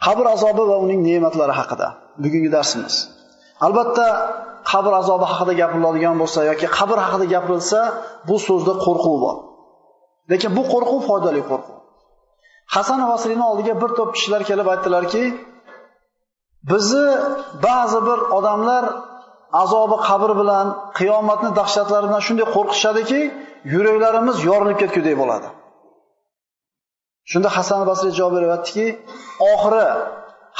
Qabr azobi va uning ne'matlari haqida bugungi darsimiz. Albatta, qabr azobi haqida gapiriladigan bo'lsa yoki qabr haqida gapirilsa, bu so'zda qo'rquv bor. Lekin bu qo'rquv foydali qo'rquv. Hasan Basriyning oldiga bir to'p kishilar kelib aytdilarki, bizni ba'zi bir odamlar azobi qabr bilan, qiyomatning dahshatlari bilan shunday qo'rqishadiki, yuraklarimiz yorilib ketgudek bo'ladi. Shunda Hasan Basriy javob beryaptiki, oxiri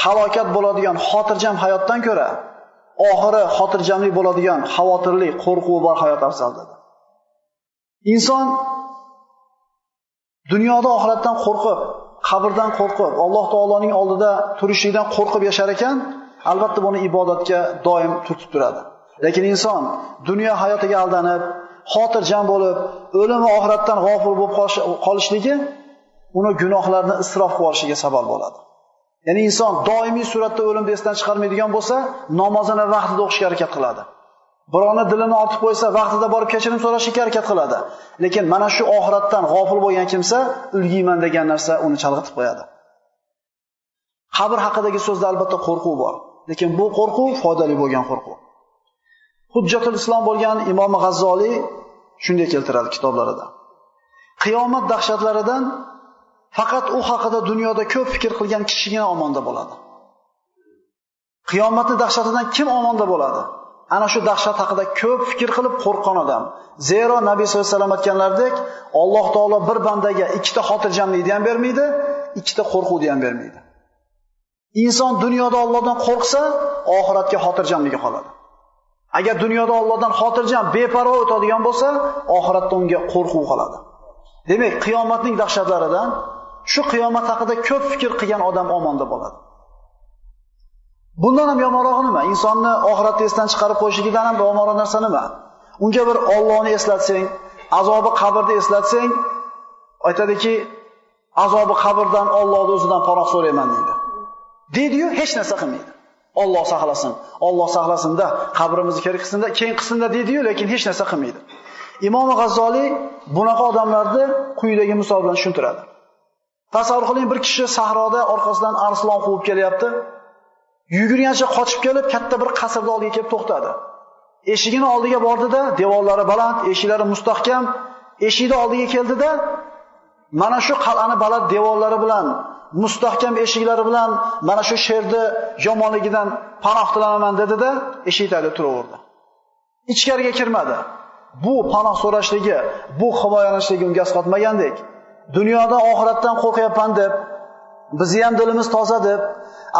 halokat bo'ladigan xotirjam hayotdan ko'ra, oxiri xotirjamlik bo'ladigan xavotirli, qo'rquvi bor hayot afzal dedi. Inson dunyoda oxiratdan qo'rqib, qabrdan qo'rqib, Alloh taoloning oldida turishlikdan qo'rqib yashar ekan, albatta buni ibodatga doim turtib turadi. Lekin inson dunyo hayotiga aldanib, xotirjam bo'lib, o'lim va oxiratdan g'ofil bo'lib qolishligi uni gunohlarni isrof qilib olishiga sabab bo'ladi. Ya'ni inson doimiy suratda o'limni esdan chiqarmaydigan bo'lsa, namozini vaqtida o'qishga harakat qiladi. Birovni dilini ortib qo'ysa, vaqtida borib kechirim so'rashga harakat qiladi. Lekin mana shu oxiratdan g'ofil bo'lgan kimsa, ulgiyman degan narsa uni chalg'itib qo'yadi. Qabr haqidagi so'zda albatta qo'rquv bor. Lekin bu qo'rquv foydali bo'lgan qo'rquv. Hujjatul Islom bo'lgan Imom G'azzoliy shunday keltiradi kitoblarida. Qiyomat dahshatlaridan faqat u haqida dunyoda ko'p fikr qilgan kishigina omonda bo'ladi. Qiyomatning dahshatidan kim omonda bo'ladi? Ana shu dahshat haqida ko'p fikr qilib qo'rqqan odam. Zero Nabiy sollallohu alayhi vasallam aytganlaridek, Alloh taolo bir bandaga ikkita xotirjamlikni ham bermaydi, ikkita qo'rquvni ham bermaydi. Inson dunyoda Allohdan qo'rqsa, oxiratga xotirjamligi qoladi. Agar dunyoda Allohdan xotirjam, beparvo o'tadigan bo'lsa, oxiratda unga qo'rquv qoladi. Demak, qiyomatning dahshatlaridan shu qiyomat haqida ko'p fikr qilgan odam omonda bo'ladi. Bundan ham yomonrog'i nima? Insonni oxiratni esdan chiqarib qo'yishligidan ham yomonroq narsa nima? Unga bir Allohni eslatsang, azobi qabrni eslatsang, aytadiki, azobi qabrdan Allohning o'zidan panoh so'rayman deydi. Deydi-yu, hech narsa qilmaydi. Alloh saqlasin, Alloh saqlasin-da, qabrimizni kerak qilsin-da, keyin qilsin-da deydi-yu, lekin hech narsa qilmaydi. Imom G'azzoliy bunaqa odamlarni quyidagi misol bilan tushuntiradi. Tasavvur qiling, bir kishi sahroda orqasidan arslon quvib kelyapti. Yugurgancha qochib kelib, katta bir qasrning oldiga kelib to'xtadi. Eshigini oldiga bordi-da, devorlari baland, eshiklari mustahkam. Eshikning oldiga keldi-da, mana shu qal'ani baland devorlari bilan, mustahkam eshiklari bilan mana shu sherni yomonligidan panoh tilanaman dedi-da, eshik tagida turaverdi. Ichkariga kirmadi. Bu panoh so'rashligi, bu himoyalanishligi unga asqotmagandek, dunyoda oxiratdan qo'rqyapman deb, bizi ham dilimiz toza deb,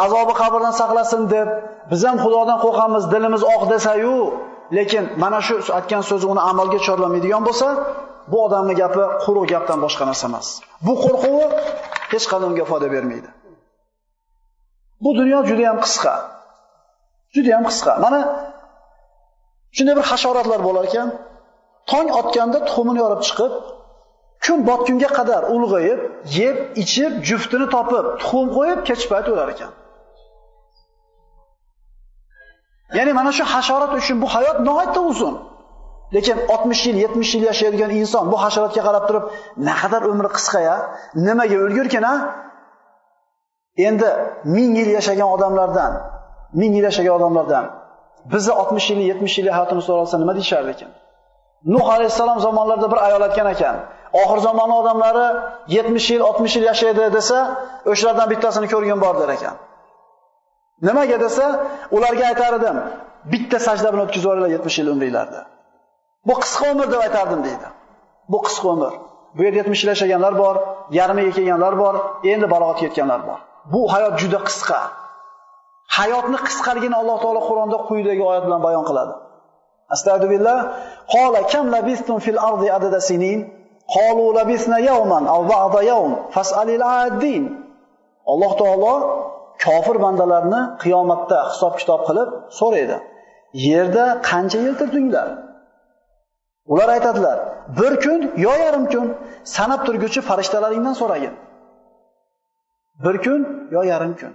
azobi qabrdan saqlasin deb, biz ham Xudodan qo'rqamiz, dilimiz oq desa-yu, lekin mana shu aytgan so'zi uni amalga chorlamaydigan bo'lsa, bu odamning gapi quruq gapdan boshqa narsa emas. Bu qo'rquvi hech qanday unga foyda bermaydi. Bu dunyo juda ham qisqa. Juda ham qisqa. Mana shunday bir hasharotlar bo'lar ekan, tong otganda tuxumini yorib chiqib, kun botgunga qadar ulg'ayib, yeb, ichib, juftini topib, tuxum qo'yib, kech payt o'lar ekan. Ya'ni mana shu hasharot uchun bu hayot nihoyatda uzun. Lekin 60 yil, 70 yil yashaydigan inson bu hasharotga qarab turib, naqadar umri qisqa-ya, nimaga ulgurkin-a? Endi 1000 yil yashagan odamlardan, 1000 yil yashagan odamlardan bizni 60 yil, 70 yil hayotimiz so'ralsa nima deyishardi ekan? Nuh alayhissalom zamonlarida bir ayol aytgan ekan, oxir zamon odamlari 70 yil, 60 yil yashaydi desa, o'shalardan bittasini ko'rgan bor der ekan. Nimaga desa, ularga aytar edim, bitta sajda bilan o'tkazib yuboringlar 70 yil umringlarni. Bu qisqa umr deb aytardim deydi. Bu qisqa umr. Bu yerda 70 yil yashaganlar bor, yarmiga kelganlar bor, endi balog'atga yetganlar bor. Bu hayot juda qisqa. Hayotni qisqaligini Alloh taolo Qur'onda quyidagi oyat bilan bayon qiladi. Astagfirullah. Qala kam labistum fil ardi adada sinin? Qalu labisna yawman aw ba'da yawm fas'alil addin. Alloh taolo kofir bandalarni qiyomatda hisob-kitob qilib so'raydi. Yerda qancha yil turdinglar? Ular aytadilar, bir kun yo yarim kun sanab turguchi farishtalaringdan so'ragin. Bir kun yo yarim kun.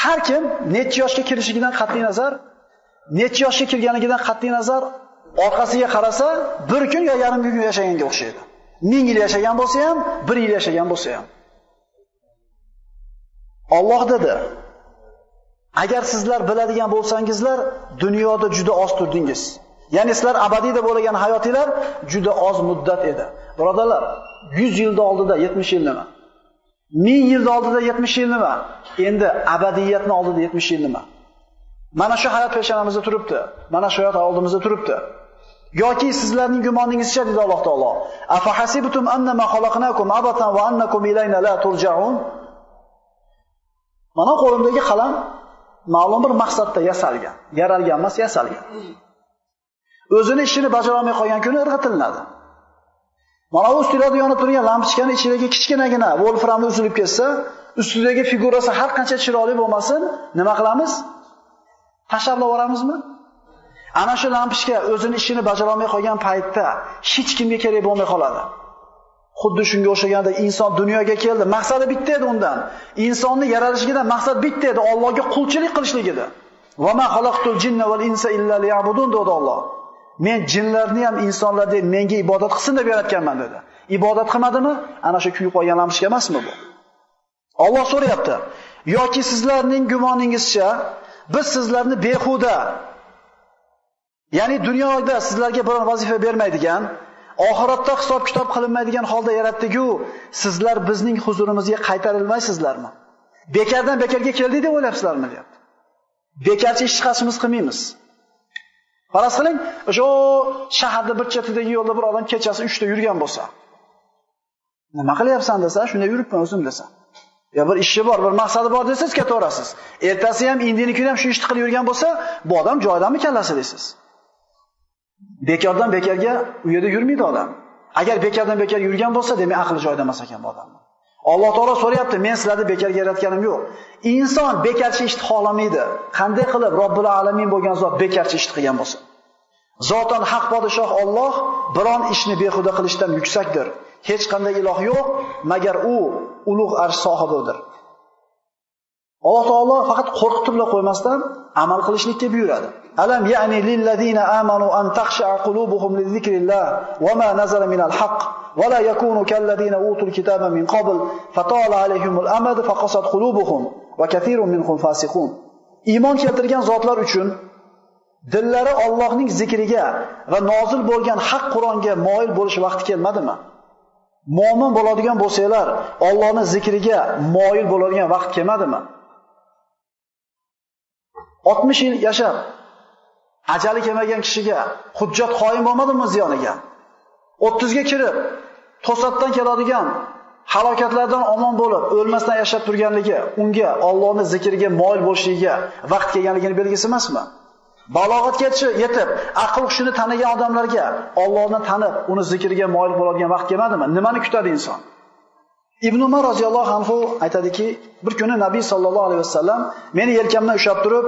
Har kim necha yoshga kirishigidan qat'iy nazar, necha yoshga kirganigidan qat'iy nazar orqasiga qarasa, bir kun yo yarim kun yashaganga o'xshaydi. 1000 yil yashagan bo'lsa ham, 1 yil yashagan bo'lsa ham. Alloh dedi: agar sizlar biladigan bo'lsangizlar, dunyoda juda oz turdingiz. Ya'ni sizlar abadiy deb o'ylagan hayotinglar juda oz muddat edi. Birodarlar, 100 yilda oldida 70 yil nima? 1000 yilda oldida 70 yil nima? Endi abadiyatning oldida 70 yil nima? Mana shu hayot peshonamizda turibdi. Mana shu hayot oldimizda turibdi. Yoki sizlarning gumoningizcha, dedi Alloh taolo, afahasibtum annama xalaqnakum abatan va annakum ilayna la turja'un? Mana qo'limdagi qalam ma'lum bir maqsadda yasalgan, yaralgan emas, yasalgan. O'zini ishini bajara olmay qolgan kuni irg'itilinadi. Mana bu ustida yonib turgan lampochkaning ichidagi kichkinagina volframni uzilib ketsa, ustidagi figurasi har qancha chiroyli bo'lmasin, nima qilamiz? Tashlab yuboramizmi? Ana shu lampochka o'zini ishini bajara olmay qolgan paytda hech kimga kerak bo'lmay qoladi. Xuddi shunga o'xshaganda inson dunyoga keldi, maqsadi bitta edi undan. Insonni yaralishidan maqsad bitta edi, Allohga qulchilik qilishlik edi. Va ma xalaqtul jinna val insa illa liya'budun dedi Alloh. Men jinlarni ham insonlarni menga ibodat qilsin deb yaratganman dedi. Ibodat qilmadimi? Ana shu kuyib qolgan lampochka emasmi bu? Alloh so'rayapti. Yoki sizlarning gumoningizcha biz sizlarni behuda, ya'ni dunyoda sizlarga biror vazifa bermaydigan, oxiratda hisob-kitob qilinmaydigan holda yaratdik-ku, sizlar bizning huzurimizga qaytarilmaysizlarmi? Bekardan bekarga keldik deb o'ylayapsizlarmi, deyapti. Bekarcha ish chiqashimiz qilmaymiz. Faraz qiling, o'sha shaharda bir chetidagi yo'lda bir odam kechasi 3 da yurgan bo'lsa, nima qilyapsan desa, shunday yuribman o'zim desa. Ya bir ishi bor, bir maqsadi bor desangiz ketaverasiz. Ertasi ham, indini kuni ham shu ishni qilib yurgan bo'lsa, bu odam joyidami kallasi deysiz. Bekordan bekorga u yerda yurmaydi odam. Agar bekordan bekor yurgan bo'lsa, demak aqli joyida emas ekan bu odam. Alloh taolo so'rayapti, men sizlarni bekorga yaratganim yo'q. Inson bekorchi ishni xohlamaydi. Qanday qilib Robbil alamin bo'lgan zot bekorchi ishni qilgan bo'lsa? Zotan haq podshoh Alloh biron ishni behuda qilishdan yuksakdir. Hech qanday iloh yo'q, magar u ulug' arsh sohibidir. Alloh taolo faqat qo'rqitib qo'ymasdan amal qilishlikka buyuradi. Alam ya'ni lillazina amanu an takhsha'a qulubuhum lizikrillah va ma nazala minal haqq va la yakunu kallazina utul kitaba min qabl fatala alayhimul amad faqasat qulubuhum va kathirun minhum fasiqun. Iymon keltirgan zotlar uchun dillari Allohning zikriga va nozil bo'lgan haq Qur'onga moyil bo'lish vaqti kelmadimi? Mo'min bo'ladigan bo'lsanglar, Allohning zikriga moyil bo'ladigan vaqt kelmadimi? 60 yil yashab ajali kelmagan kishiga hujjat qoyim bo'lmadimi ziyoniga? 30 ga kirib to'satdan keladigan halokatlardan omon bo'lib, o'lmasdan yashab turganligi unga Allohning zikriga moyil bo'lishligiga vaqt kelganligini belgisi emasmi? Balog'atga yetib, aql hushini tanigan odamlarga Allohni tanib, uni zikriga moyil bo'ladigan vaqt kelmadimi? Nimani kutadi inson? Ibn Umar roziyallohu anhu aytadiki, bir kuni Nabiy sallallohu alayhi vasallam meni yelkamdan ushlab turib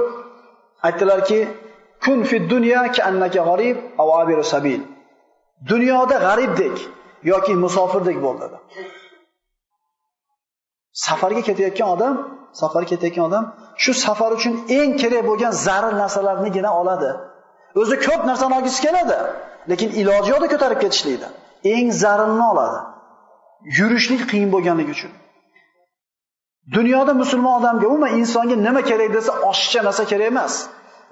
aytdilarki, kun fid dunya ka'annaka g'arib aw abiru sabil. Dunyoda g'aribdek yoki musofirdek bo'l dedi. Safarga ketayotgan odam shu safar uchun eng kerak bo'lgan zarur narsalarnigina oladi. O'zi ko'p narsani olgisi keladi, lekin iloji yo'qda ko'tarib ketishlikda. Eng zarurini oladi. Yurishlik qiyin bo'lganligi uchun. Dunyoda musulmon odamga, umuman insonga nima kerak desa, oshiqcha narsa kerak emas.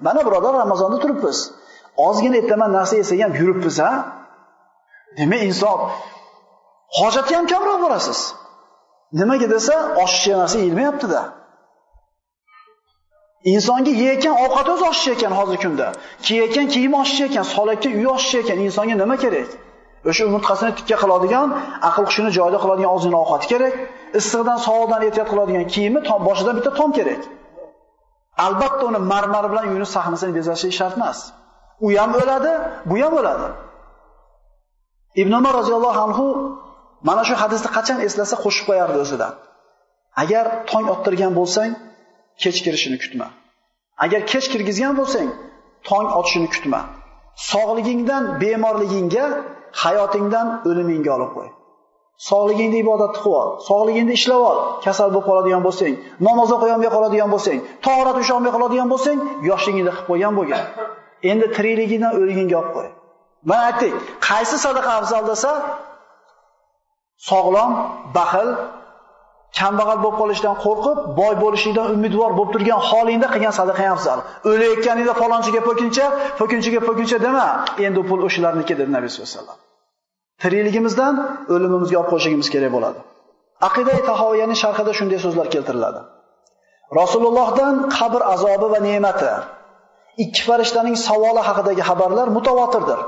Mana birodar, Ramazonda turibmiz. Ozgina ertaman narsa yesak ham yuribmiz, ha? Demak, inson hojatga ham kamroq borasiz. Nimaga desa, oshiqcha narsa yeyilmayapti-da. Insonga yeyotgan ovqat o'zi oshiqcha ekan hozirgi kunda. Kiyayotgan kiyim oshiqcha ekan, solayotgan uyi oshiqcha ekan. Insonga nima kerak? O'sha umurtqasini tikka qiladigan, aql hushini joyida qiladigan ozgina ovqati kerak. Issiqdan, sovuqdan ehtiyot qiladigan kiyimi, boshidan bitta tom kerak. Albatta uni marmar bilan uyini sahnasini bezashi shart emas. U ham o'ladi, bu ham o'ladi. Ibn Umar roziyallohu anhu mana shu hadisni qachon eslasa qo'shib qo'yardi o'zidan. Agar tong ottirgan bo'lsang, kech kirishini kutma. Agar kech kirgizgan bo'lsang, tong otishini kutma. Sog'ligingdan bemorligingga, hayotingdan o'limingga olib qo'y. Sog'ligingda ibodat qilib ol, sog'ligingda ishlab ol, kasal bo'lib qoladigan bo'lsang, namoz o'qiy olmay qoladigan bo'lsang, tahorat usha olmay qoladigan bo'lsang, yoshligingda qilib qo'ygan bo'lgan. Endi tirikligingdan o'ligingga olib qo'y. Mana aytdik, qaysi sadaqa afzal desa, sog'lom, baxil, Kambag'al bo'lib qolishdan qo'rqib, boy bo'lishingdan umidvor bo'lib turgan holingda qilgan sadaqang afzal. O'layotganingda falonchiga po'kincha, po'kinchiga po'kincha dema. Endi u pul o'shalarniki dedi Nabiy sollallohu alayhi vasallam. Tirikligimizdan o'limimizga olib qo'yishimiz kerak bo'ladi. Aqida-i Tahoviyaning sharhida shunday so'zlar keltiriladi. Rasulullohdan qabr azobi va ne'mati, ikki farishtaning savoli haqidagi xabarlar mutawatirdir.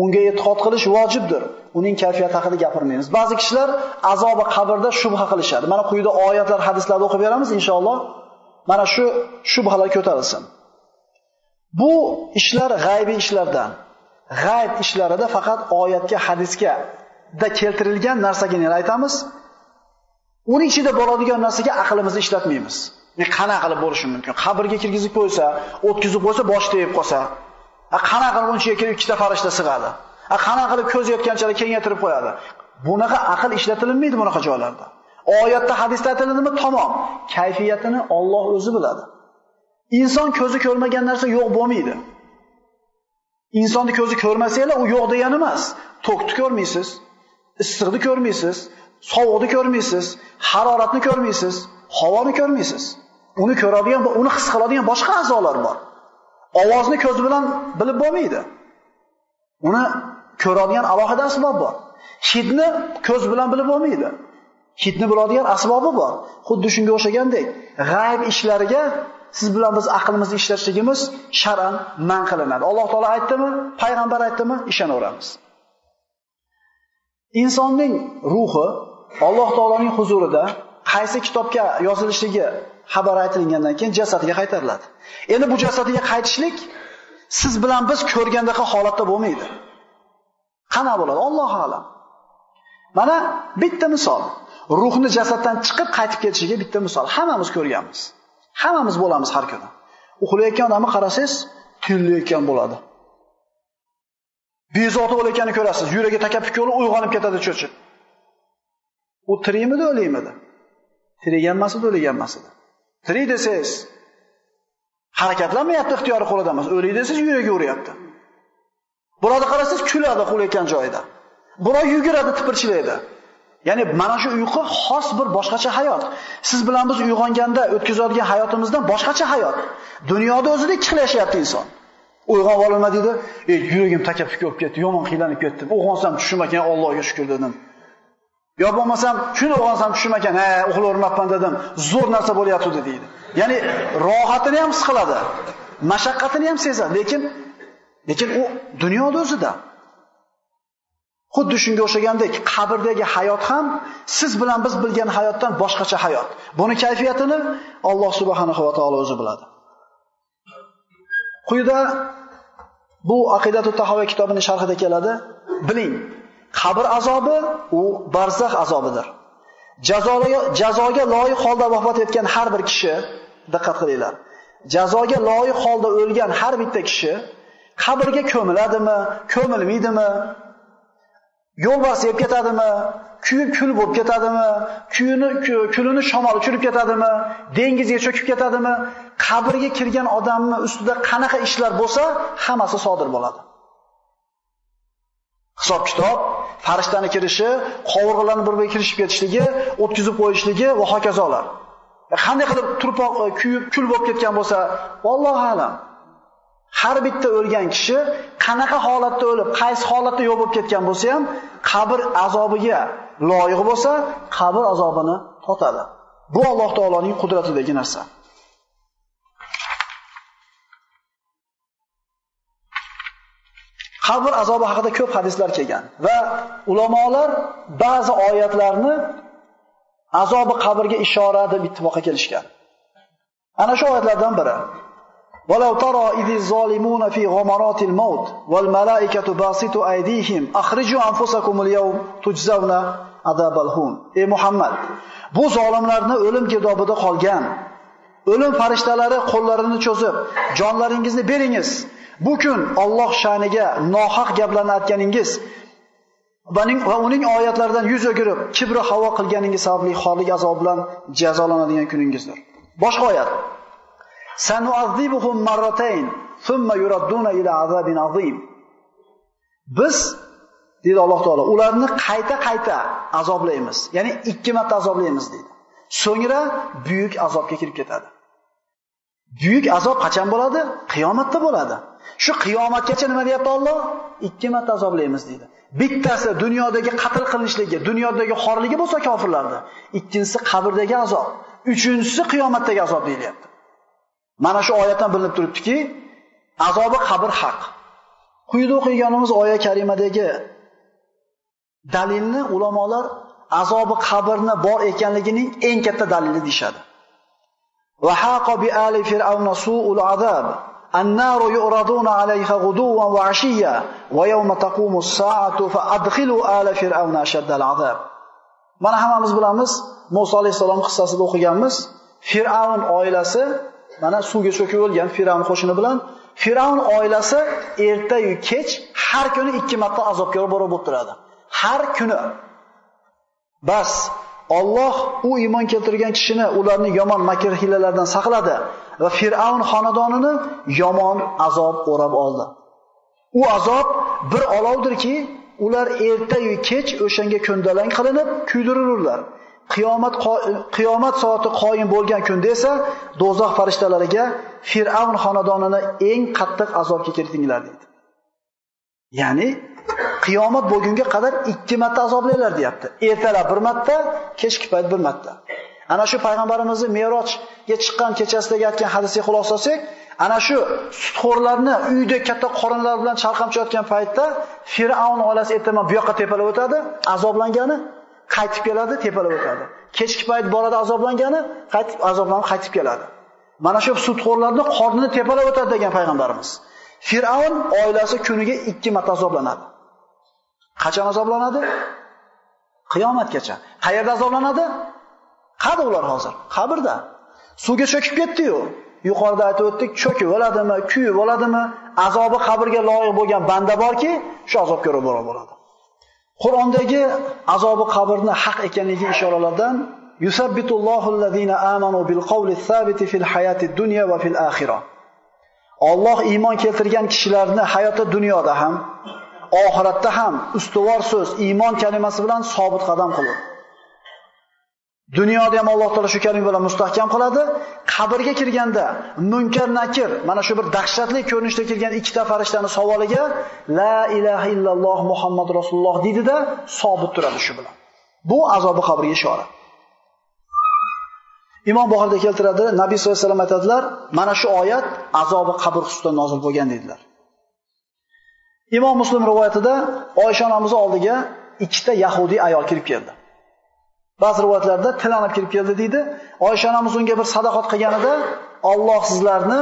Unga e'tiqod qilish vojibdir. Uning kayfiyati haqida gapirmaymiz. Ba'zi kishilar azobi qabrda shubha qilishadi. Mana quyida oyatlar, hadislarni o'qib beramiz inshaalloh. Mana shu shubhalar ko'tarilsin. Bu ishlar g'aybiy ishlardan. G'ayb ishlarida faqat oyatga, hadisga da keltirilgan narsagini aytamiz. Uning ichida bo'ladigan narsaga aqlimizni ishlatmaymiz. Ne qana qilib bo'lishi mumkin? Qabrga kirgizib qo'ysa, o'tkazib qo'ysa, bosh tegib qolsa. Qana qilib unchaga kirib ikkita farishta sig'adi. Qana qilib ko'z yetganchalik kengaytirib qo'yadi. Bunaqa aql ishlatilmaydi bunaqa joylarda. Oyatda, hadisda aytiladimi? Tamom. Kayfiyatini Alloh o'zi biladi. Inson ko'zi ko'rmagan narsa yo'q bo'lmaydi. Insonni ko'zi ko'rmasa, u yo'q degani emas. Tokni ko'rmaysiz, issiqni ko'rmaysiz, sovuqni ko'rmaysiz, haroratni ko'rmaysiz, havoni ko'rmaysiz. Uni ko'radigan va uni his qiladigan boshqa a'zolar bor. Ovozni ko'z bilan bilib bo'lmaydi. Uni ko'radigan alohida asbob bor. Hidni ko'z bilan bilib bo'lmaydi. Hidni biladigan asbobi bor. Xuddi shunga o'xshagandek, g'ayb ishlariga siz bilan biz aqlimizni ishlatishligimiz shar'an man qilinadi. Alloh taolo aytdimi, payg'ambar aytdimi, ishonaveramiz. Insonning ruhi Alloh taoloning huzurida qaysi kitobga yozilishligi xabar aytilgandan keyin jasadiga qaytariladi. Endi bu jasadiga qaytishlik siz bilan biz ko'rgandaqa holatda bo'lmaydi. Qana bo'ladi? Allohu a'lam. Mana bitta misol. Ruhni jasaddan chiqib qaytib ketishiga bitta misol. Hammamiz ko'rganmiz. Hammamiz bo'lamiz har kuni. Uxlayotgan odamni qarasangiz, tillayotgan bo'ladi. Bezovta bo'layotganini ko'rasiz, yuragi takabbi ko'rib uyg'onib ketadi cho'chib. U tirikmidi, o'likmidi? Tirik emas edi, o'lik emas edi. Tirik desangiz, harakatlanmayapti, ixtiyori qo'lida emas. O'lik desangiz, yuragi uryapti. Birovni qarasangiz, kuladi uxlayotgan joyida. Birov yuguradi, tipirchilaydi. Ya'ni mana shu uyqu xos bir boshqacha hayot. Siz bilan biz uyg'onganda o'tkazadigan hayotimizdan boshqacha hayot. Dunyoda o'zida ikki xil yashayapti inson. Uyg'onib olma deydi, "Ey, yuragim takabbi ko'p ketdi, yomon qiylanib ketdim. Uyg'onsam tushim ekan, Allohga shukr" dedim. Yo bo'lmasam, shuni uyg'onsam tushim ekan, ha, uxlavermabman dedim. Zo'r narsa bo'lyapti deydi. Ya'ni rohatini ham his qiladi, mashaqqatini ham sezadi, lekin u dunyoda o'zida. Xuddi shunga o'xshagandek, qabrdagi hayot ham siz bilan biz bilgan hayotdan boshqacha hayot. Buni kayfiyatini Alloh subhanahu va taolo o'zi biladi. Quyida bu Aqidatut Tahoviy kitobining sharhida keladi. Biling, qabr azobi u barzax azobidir. Jazoga loyiq holda vafot etgan har bir kishi, diqqat qilinglar. Jazoga loyiq holda o'lgan har bitta kishi qabrga ko'miladimi, ko'milmaydimi? Yo'lbars yeb ketadimi? Kuyib kul bo'lib ketadimi? Kulini shamol uchirib ketadimi? Dengizga cho'kib ketadimi? Qabrga kirgan odamning ustida qanaqa ishlar bo'lsa, hammasi sodir bo'ladi. Hisob-kitob, farishtani kirishi, qovurg'alarni bir-biriga kirishib ketishligi, o'tkazib qo'yishligi va hokazolar. Qanday qilib turpoq kuyib kul bo'lib ketgan bo'lsa, vallohu a'lam. Har bitta o'lgan kishi qanaqa holatda o'lib, qaysi holatda yo'q bo'lib ketgan bo'lsa ham, qabr azobiga loyiq bo'lsa, qabr azobini totadi. Bu Alloh taoloning qudratidagi narsa. Qabr azobi haqida ko'p hadislar kelgan va ulamolar ba'zi oyatlarni azobi qabrga ishora deb ittifoqqa kelishgan. Ana shu oyatlardan biri. وَلَوْ تَرَى إِذِ الظَّالِمُونَ فِي غَمَرَاتِ الْمَوْتِ وَالْمَلَائِكَةُ بَاسِطُو أَيْدِيهِمْ أَخْرِجُوا أَنفُسَكُمُ الْيَوْمَ تُجْزَوْنَ عَذَابَ الْهُونِ. Ey Muhammad, bu zolimlarni o'lim girdobida qolgan, o'lim farishtalari qo'llarini cho'zib, jonlaringizni beringiz. Bu kun Alloh sha'niga nohaq gaplarni aytganingiz va uning oyatlaridan yuz o'girib, kibr havo qilganingiz sababli xorlik azobi bilan jazolanadigan kuningizdir. Boshqa oyat. Sanu'azzibuhum marratayn thumma yuradduna ila azabin azim. Biz, deydi Alloh taolo, ularni qayta-qayta azoblaymiz. Ya'ni ikki marta azoblaymiz deydi. So'ngra buyuk azobga kirib ketadi. Buyuk azob qachon bo'ladi? Qiyomatda bo'ladi. Shu qiyomatgacha nima deyapti Alloh? 2 marta azoblaymiz deydi. Bittasi dunyodagi qatl qilinishligi, dunyodagi xorligi bo'lsa kofirlarda, ikkinchisi qabrdagi azob, uchinchisi qiyomatdagi azob deyilyapti. Mana shu oyatdan bilinib turibdiki, azobi qabr haq. Quyida o'qiganimiz oyat karimadagi dalilni ulamolar azobi qabrni bor ekanligining eng katta dalili deyshadi. Va haqa bi ali fir'auna su'ul azab. An-naru yu'raduna 'alayha ghuduwan wa 'ashiyya wa yawma taqumu as-sa'atu fa adkhilu ala fir'auna ashaddal azab. Mana hammamiz bilamiz, Musa alayhisalom qissasida o'qiganmiz. Fir'avn oilasi mana suvga cho'kib o'lgan Fir'avn qo'shini bilan Fir'avn oilasi erta-yu kech har kuni 2 marta azobga borib bo'lib turadi. Har kuni. Bas Alloh u iymon keltirgan kishini ularning yomon makr hilalaridan saqladi va Fir'avn xonadonini yomon azob o'rab oldi. U azob bir olovdirki, ular erta-yu kech o'shanga ko'ndalang qilinib kuydirilurlar. Qiyomat soati qoyim bo'lgan kunda esa do'zax farishtalariga Fir'avn xonadonini eng qattiq azobga kiritinglar deydi. Ya'ni qiyomat bo'lgunga qadar 2 marta azoblaylar deyapti. Ertalab 1 marta, kechki payt 1 marta. Ana shu payg'ambarimizning Me'rojga chiqqan kechasidagi aytgan hadisiga xulosa olsak, ana shu sutxo'rlarni uyda katta qorinlar bilan chalqamchayotgan paytda Fir'avn oilasi ertaman bu yoqqa tepalab o'tadi, azoblangani qaytib keladi, tepalab o'tadi. Kechki payt boradi azoblangani, qaytib azoblanib qaytib keladi. Mana shu sutxo'rlarni qornini tepalab o'tadi degan payg'ambarimiz. Fir'avn oilasi kuniga 2 marta azoblanadi. Qachon azoblanadi? Qiyomatgacha. Qayerda azoblanadi? Qayerda ular hozir? Qabrda. Suvga cho'kib ketdi-yu. Yuqorida aytib o'tdik, cho'kib oladimi, kuyib oladimi? Azobi qabrga loyiq bo'lgan banda borki, shu azobga ro'baro bo'ladi. Qur'ondagi azobi qabrni haq ekanligiga ishoralardan yusabbitullohu allazina amanu bil qawli sabiti fil hayati dunya va fil axirah. Alloh iymon keltirgan kishilarni hayotda dunyoda ham, oxiratda ham ustuvor so'z iymon kalimasi bilan sobit qadam qiladi. Dunyoda ham Alloh taolo shu kalima bilan mustahkam qiladi. Qabrga kirganda Munkar Nakir mana shu bir dahshatli ko'rinishda kelgan ikkita farishtaning savoliga la ilaha illalloh Muhammad rasululloh deydida sobit turadi shu bilan. Bu azobi qabrga ishora. Imom Buxoriyda keltiradi, Nabiy sollallohu alayhi vasallam aytadilar, mana shu oyat azobi qabr xususida nozil bo'lgan dedilar. Imom Muslim rivoyatida Oysha onamiz oldiga ikkita yahudi ayol kirib keldi. Ba'zi rivoyatlarda tilanib kirib keldi deydi. Oysha onamiz unga bir sadaqat qilganida Alloh sizlarni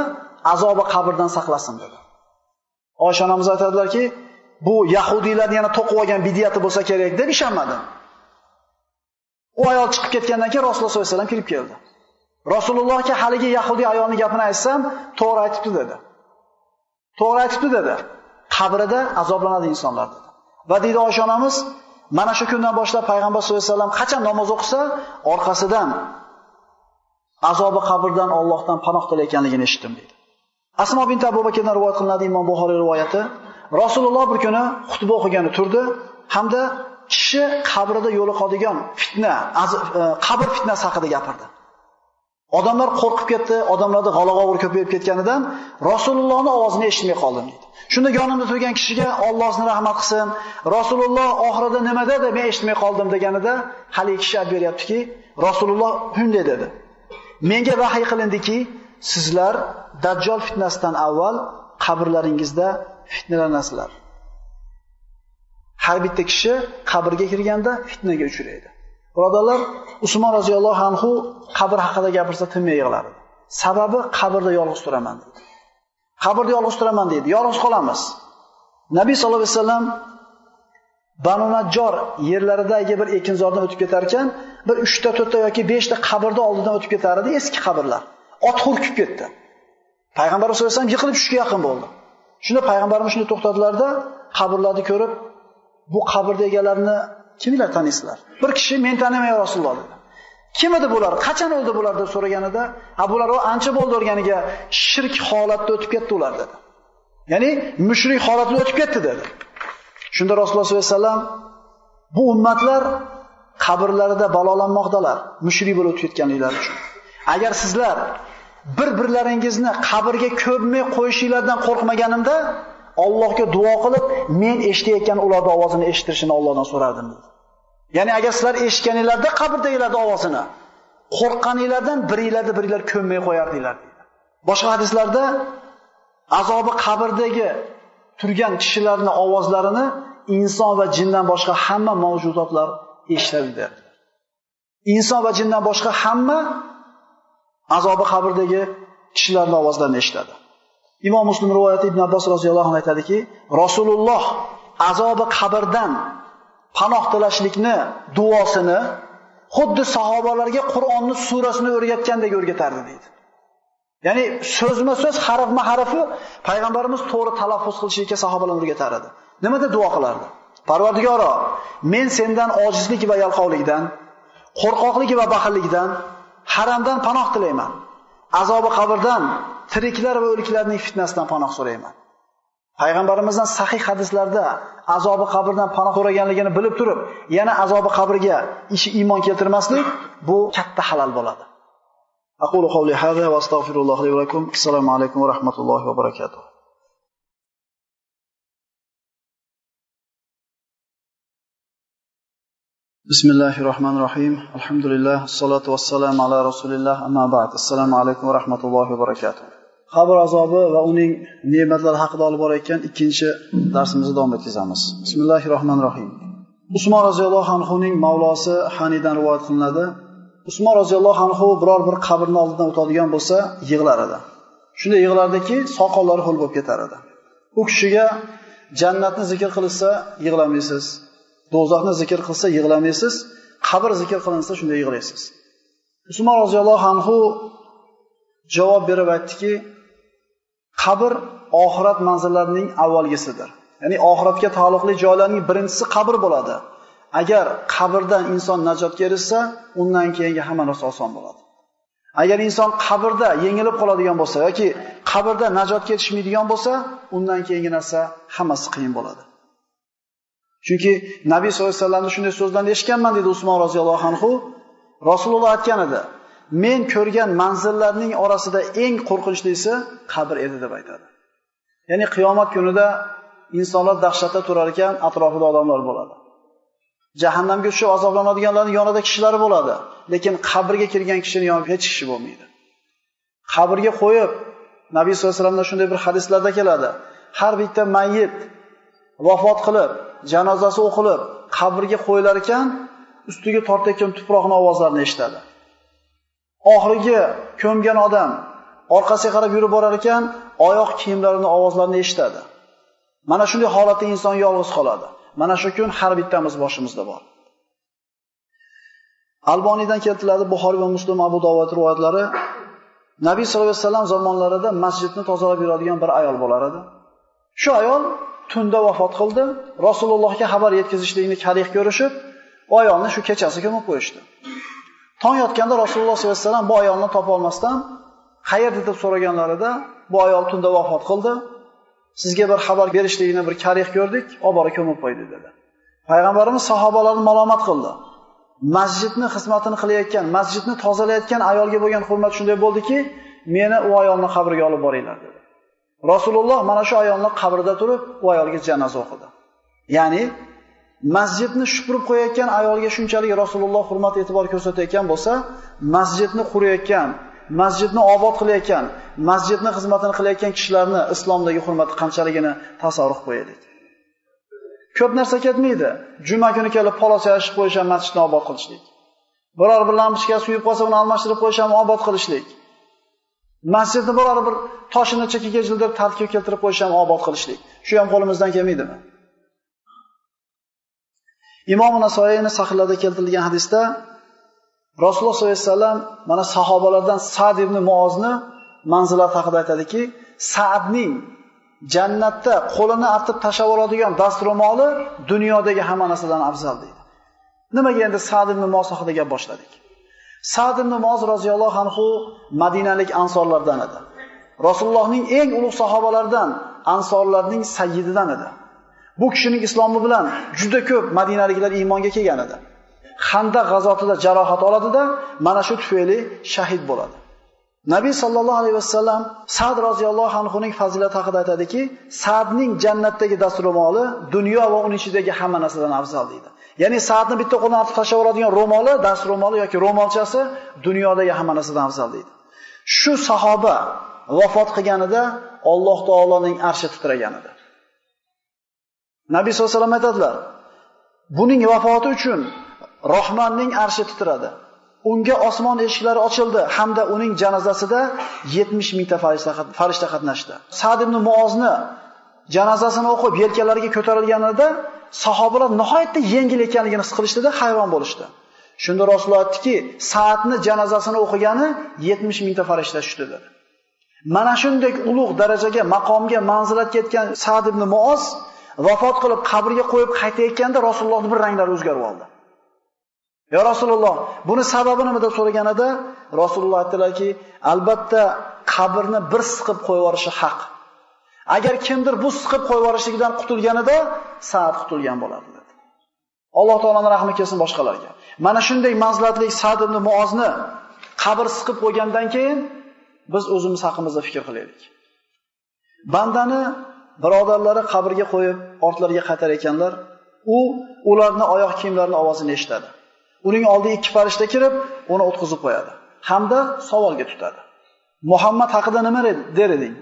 azobi qabrdan saqlasin dedi. Oysha onamiz aytadilarki, bu yahudiylarning yana to'qib olgan bidiyati bo'lsa kerak deb ishonmadim. U ayol chiqib ketgandan keyin Rasululloh sollallohu alayhi vasallam kirib keldi. Rasulullohga haligi yahudi ayolning gapini aytsam, to'g'ri aytibdi dedi. To'g'ri aytibdi dedi. Qabrida azoblanadi insonlar dedi. Va deydi Oysha onamiz, mana shu kundan boshlab payg'ambar sollallohu alayhi vasallam qachon namoz o'qisa, orqasidan azobi qabrdan Allohdan panoh tilayotganligini eshitdim deydi. Asmo bint Abu Bakrdan rivoyat qilinadi, Imom Buxoriy rivoyati. Rasululloh bir kuni xutba o'qigani turdi hamda kishi qabrida yo'liqadigan fitna, qabr fitnasi haqida gapirdi. Odamlar qo'rqib ketdi, odamlarda g'alag'ovur ko'payib ketganidan Rasulullohning ovozini eshitmay qoldim dedi. Shunda yonimda turgan kishiga Allohning rahmat qilsin, Rasululloh oxirida nima dedi, men eshitmay qoldim deganida hali kishi aytib beryaptiki, Rasululloh shunday dedi. Menga vahiy qilindiki, sizlar Dajjal fitnasidan avval qabrlaringizda fitnalanasizlar. Har bitta kishi qabrga kirganda fitnaga uchraydi. Birodarlar, Usmon roziyallohu anhu qabr haqida gapirsa tinmay yig'lardi. Sababi qabrda yolg'iz turaman dedi. Qabrda yolg'iz turaman dedi. Yolg'iz qolamiz. Nabiy sollallohu alayhi vasallam Banu Najjor yerlaridagi bir ekinzordan o'tib ketarkan, bir 3 ta, 4 ta yoki 5 ta qabrda oldidan o'tib ketar edi, eski qabrlar. Ot hurkib ketdi. Payg'ambar sollallohu alayhi vasallam yiqilib tushishga yaqin bo'ldi. Shunda payg'ambarimiz shuni to'xtadilarda, qabrlarni ko'rib, bu qabrda egalarini kimlar taniysizlar? Bir kishi men tanimayman ya Rasululloh dedi. Kim edi bular? Qachon o'ldi bular deb so'raganida, ha bular o ancha bo'ldi o'rganiga shirk holatda o'tib ketdi ular dedi. Ya'ni mushrik holatida o'tib ketdi dedi. Shunda Rasululloh sollallohu alayhi vasallam bu ummatlar Qabrlarida balolanmoqdalar, mushrik bo'lib o'tib ketganliklari uchun. Agar sizlar bir-birlaringizni qabrga ko'mmay qo'yishinglardan qo'rqmaganimda, Allohga duo qilib, men eshitayotgan ularning ovozini eshittirishini Allohdan so'rardim dedi. Ya'ni agar sizlar eshitganinglarda qabrdagilarning ovozini qo'rqqaninglardan biringlarni biringlar ko'mmay qo'yardinglar dedi. Boshqa hadislarda azobi qabrdagi turgan kishilarning ovozlarini inson va jindan boshqa hamma mavjudotlar eshitadi dedi. Inson va jindan boshqa hamma azobi qabrdagi kishilarning ovozlarini eshitadi. Imom Muslim rivoyati Ibn Abbos roziyallohu anhu aytadiki, Rasululloh azobi qabrdan panoh tilashlikni duosini xuddi sahobalarga Qur'onni surasini o'rgatgandek o'rgatardi deydi. Ya'ni so'zma-so'z, harfma-harfi payg'ambarimiz to'g'ri talaffuz qilishga sahobalarni o'rgatar edi. Nimada duo qilardi? Parvardigoro, men sendan ojizlik va yalqovlikdan, qo'rqoqlik va baxillikdan, haramdan panoh tilayman. Azobi qabrdan, tiriklar va o'liklarning fitnasidan panoh so'rayman. Payg'ambarimizdan sahih hadislarda azobi qabrdan panoh so'raganligini bilib turib, yana azobi qabrga ishi iymon keltirmaslik bu katta halal bo'ladi. Aqulu qawli hada va astagfirulloh li va lakum. Assalomu alaykum va rahmatullohi va barakatuh. Bismillahirrohmanirrohim. Alhamdulillah, assalatu vassalamu ala rasulillah, amma ba'd. Assalomu alaykum va rahmatullohi va barakatuh. Qabr azobi va uning ne'matlari haqida olib borayotgan ikkinchi darsimizni davom etkazamiz. Bismillahirrohmanirrohim. Usmon roziyallohu anhuning mavlosi Hanidan rivoyat qilinadi. Usmon roziyallohu anhu biror bir qabrning oldidan o'tadigan bo'lsa, yig'lar edi. Shunda yig'lardiki, soqollari ho'l bo'lib ketar edi. U kishiga jannatni zikr qilsa, yig'lamaysiz. Do'zaxni zikr qilsa yig'lamaysiz, qabr zikr qilinsa shunda yig'laysiz. Usmon roziyallohu anhu javob berib aytdiki, qabr oxirat manzillarining avvalgisidir. Ya'ni oxiratga taalluqli joylarning birinchisi qabr bo'ladi. Agar qabrdan inson najotga erishsa, undan keyingi hamma narsa oson bo'ladi. Agar inson qabrda yengilib qoladigan bo'lsa yoki qabrda najotga yetishmaydigan bo'lsa, undan keyingi narsa hammasi qiyin bo'ladi. Chunki Nabiy sollallohu alayhi vasallamning shunday so'zlarini eshitganman dedi Usmon roziyallohu anhu. Rasululloh aytgan edi: "Men ko'rgan manzillarning orasida eng qo'rqinchlisi qabr edi" deb aytadi. Ya'ni qiyomat kunida insonlar dahshatda turar ekan, atrofida odamlar bo'ladi. Jahannamga tushib azoblanadiganlarning yonida kishilar bo'ladi, lekin qabrga kirgan kishining yonida hech kishi bo'lmaydi. Qabrga qo'yib Nabiy sollallohu alayhi vasallamdan shunday bir hadislarda keladi. Har bitta mayyit vafot qilib, janozasi o'qilib, qabrga qo'yilar ekan, ustiga tortayotgan tuproqning ovozlarini eshitadi. Oxirgi ko'mgan odam orqasiga qarab yurib borar ekan, oyoq kiyimlarining ovozlarini eshitadi. Mana shunday holatda inson yolg'iz qoladi. Mana shu kun har bittamiz boshimizda bor. Alboniydan keltiriladi Buxoriy va Muslim, Abu Dovud rivoyatlari. Nabiy sollallohu alayhi vasallam zamonlarida masjidni tozalab yuradigan bir ayol bo'lar edi. Shu ayol tunda vafot qildi. Rasulullohga xabar yetkazishlikni karih ko'rishib, u ayolni shu kechasi ko'mib qo'yishdi. Tong yotganda Rasululloh sollallohu alayhi vasallam bu ayolni topa olmasdan qayerda deb so'raganlarida, bu ayol tunda vafot qildi. Sizga bir xabar berishligini bir karih ko'rdik, olib borib ko'mib qo'ydi dedi. Payg'ambarimiz sahobalarni malomat qildi. Masjidni xizmatini qilayotgan, masjidni tozalayotgan ayolga bo'lgan hurmat shunday bo'ldiki, meni u ayolni qabriga olib boringlar dedi. Rasululloh mana shu ayolni qabrida turib, u ayolga janoza o'qidi. Ya'ni masjidni supurib qo'yayotgan ayolga shunchalik Rasululloh hurmat e'tibor ko'rsatayotgan bo'lsa, masjidni qurayotgan, masjidni obod qilayotgan, masjidni xizmatini qilayotgan kishilarni islomdagi hurmati qanchaligini tasavvur qilib qo'yaylik. Ko'p narsa ketmaydi. Juma kuni kelib palos yashib qo'yish ham masjidni obod qilishlik. Biror bir lampochka suyib qolsa, uni almashtirib qo'yish ham obod qilishlik. Masjidni biror bir toshini chekiga jildirib tartibga keltirib qo'yish ham obod qilishlik. Shu ham qo'limizdan kelmaydimi? Imom Nasoiyning sahihlarida keltirilgan hadisda Rasululloh sollallohu alayhi vasallam mana sahobalardan Sa'd ibn Muozni manzilati haqida aytadiki, Sa'dning jannatda qo'lini artib tashlab oladigan dastro'moli dunyodagi hamma narsadan afzal deydi. Nimaga endi Sa'd ibn Muoz haqida gap boshladik? Sa'd ibn Muoz roziyallohu anhu Madinalik ansorlardan edi. Rasulullohning eng ulug' sahobalaridan, ansorlarning sayyididan edi. Bu kishining islomi bilan juda ko'p madinaliklar iymonga kelgan edi. Xandaq g'azotida jarohat oladida, mana shu tufayli shahid bo'ladi. Nabiy sallallohu alayhi vasallam Sa'd roziyallohu anhuning fazilati haqida aytadiki, Sa'dning jannatdagi dastro'moli dunyo va uning ichidagi hamma narsadan afzal deydi. Ya'ni Sa'dni bitta qo'ldan otib tashlab oladigan ro'moli, dastro'moli yoki ro'molchasi dunyodagi hamma narsadan afzal deydi. Shu sahoba vafot qilganida Alloh taoloning arshi titragan edi. Nabiy sollallohu alayhi vasallam aytadilar, buning vafoti uchun Rahmonning arshi titradi. Unga osmon eshiklari ochildi hamda uning janozasida 70 mingta farishta qatnashdi. Sa'd ibn Muozni janozasini o'qib yelkalariga ko'tarilganida sahobalar nihoyatda yengil ekanligini his qilishdida hayron bo'lishdi. Shunda Rasululloh aytdiki, Sa'dni janozasini o'qigani 70 mingta farishta tushdi dedi. Mana shunday ulug' darajaga, maqomga, manzilatga yetgan Sa'd ibn Muoz vafot qilib qabrga qo'yib qaytayotganda Rasulullohning bir ranglari o'zgarib oldi. Ya Rasululloh, buni sababi nima deb so'raganida Rasululloh aytdilarki, albatta qabrni bir siqib qo'yib yuborishi haq. Agar kimdir bu siqib qo'yib yuborishligidan qutulganida Sa'd qutulgan bo'lardi dedi. Alloh taolaning rahmi kelsin boshqalarga. Mana shunday manzilatli Sa'd ibn Muozni qabr siqib qo'ygandan keyin biz o'zimiz haqimizda fikr qilaylik. Bandani birodarlari qabrga qo'yib ortlariga qaytar ekanlar, u ularni oyoq kiyimlarining ovozini eshitadi. Uning oldiga ikki farishta kirib, uni o'tqizib qo'yadi hamda savolga tutadi. Muhammad haqida nima der eding?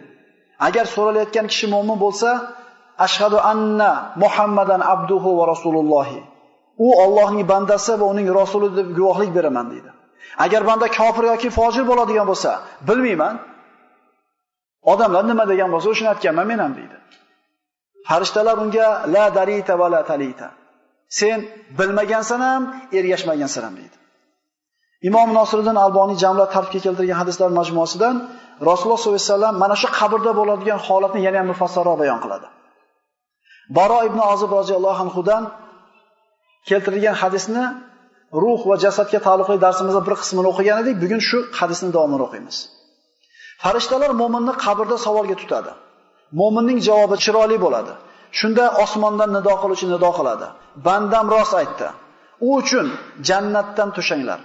Agar so'ralayotgan kishi mo'min bo'lsa, ashhadu anna Muhammadan abduhu va rasulullohi. U Allohning bandasi va uning rasuli deb guvohlik beraman deydi. Agar banda kofir yoki fojir bo'ladigan bo'lsa, bilmayman. Odamlar nima degan bo'lsa, o'shini aytganman men ham deydi. Farishtalar unga la darita va la talita. Sen bilmagansan ham, ergashmagansan ham deydi. Imom Nosiriddin Alboniy jamla tarifga keltirgan hadislar majmuasidan Rasululloh sollallohu alayhi vasallam mana shu qabrda bo'ladigan holatni yana ham mufassalroq bayon qiladi. Baro ibn Azib roziyallohu anhudan keltirilgan hadisni ruh va jasadga taalluqli darsimizda bir qismini o'qigan edik. Bugun shu hadisning davomini o'qiymiz. Farishtalar mo'minni qabrda savolga tutadi. Mo'minning javobi chiroyli bo'ladi. Shunda osmondan nido qiluvchi nido qiladi. Bandam rost aytdi. U uchun jannatdan to'shanglar.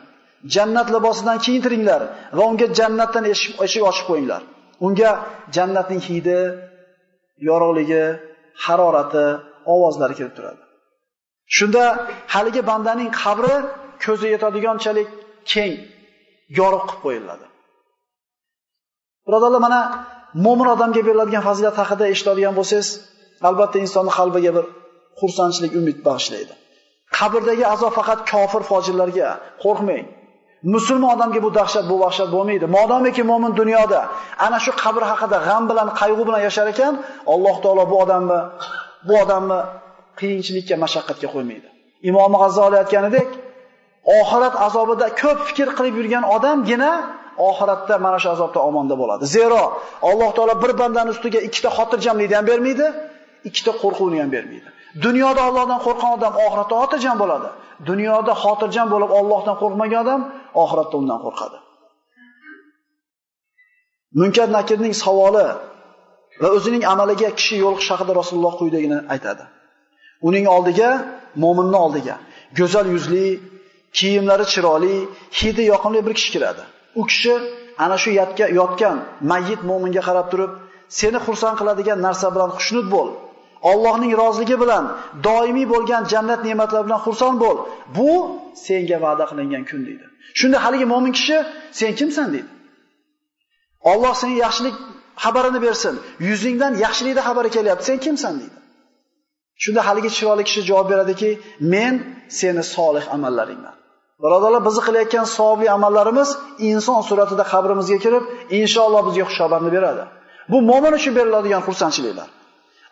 Jannat libosidan kiyintiringlar va unga jannatdan eshik ochib qo'yinglar. Unga jannatning hidi, yorug'ligi, harorati, ovozlari kelib turadi. Shunda haligi bandaning qabri ko'zi yetadiganchalik keng, yorug' qilib qo'yiladi. Birodarlar, mana mo'min odamga beriladigan fazilat haqida eshitadigan bo'lsangiz, albatta insonning qalbiga bir xursandchilik, umid bag'ishlaydi. Qabrdagi azob faqat kofir fojirlarga, qo'rqmang. Musulmon odamga bu dahshat, bu vahshat bo'lmaydi. Modomiki mo'min dunyoda ana shu qabr haqida g'am bilan, qayg'u bilan yashar ekan, Alloh taolo bu odamni qiyinchilikka, mashaqqatga qo'ymaydi. Imom G'azzoli aytganidek, oxirat azobida ko'p fikr qilib yurgan odamgina oxiratda mana shu azobdan omonda bo'ladi. Zero Alloh taolo bir bandaning ustiga ikkita xotirjamlikni ham bermaydi, ikkita qo'rquvni ham bermaydi. Dunyoda Allohdan qo'rqgan odam oxiratda xotirjam bo'ladi. Dunyoda xotirjam bo'lib Allohdan qo'rqmagan odam oxiratda undan qo'rqadi. Munkar Nakirning savoli va o'zining amaliga kishi yo'liqish haqida Rasululloh quyidagini aytadi. Uning oldiga, mo'minning oldiga go'zal yuzli, kiyimlari chiroyli, hidi yoqimli bir kishi kiradi. U kishi ana shu yotgan mayyit mo'minga qarab turib, seni xursand qiladigan narsa bilan xushnud bo'l. Allohning roziligi bilan doimiy bo'lgan jannat ne'matlari bilan xursand bo'l. Bu senga va'da qilingan kun deydi. Shunda haligi mo'min kishi, sen kimsan deydi. Alloh senga yaxshilik xabarini bersin. Yuzingdan yaxshilikning xabari kelyapti. Sen kimsan deydi. Shunda haligi chiroyli kishi javob beradiki, men seni solih amallaringman. Birodarlar, bizni qilayotgan savobli amallarimiz inson suratida qabrimizga kirib, inshaalloh bizga xushxabarni beradi. Bu mo'min uchun beriladigan xursandchiliklar.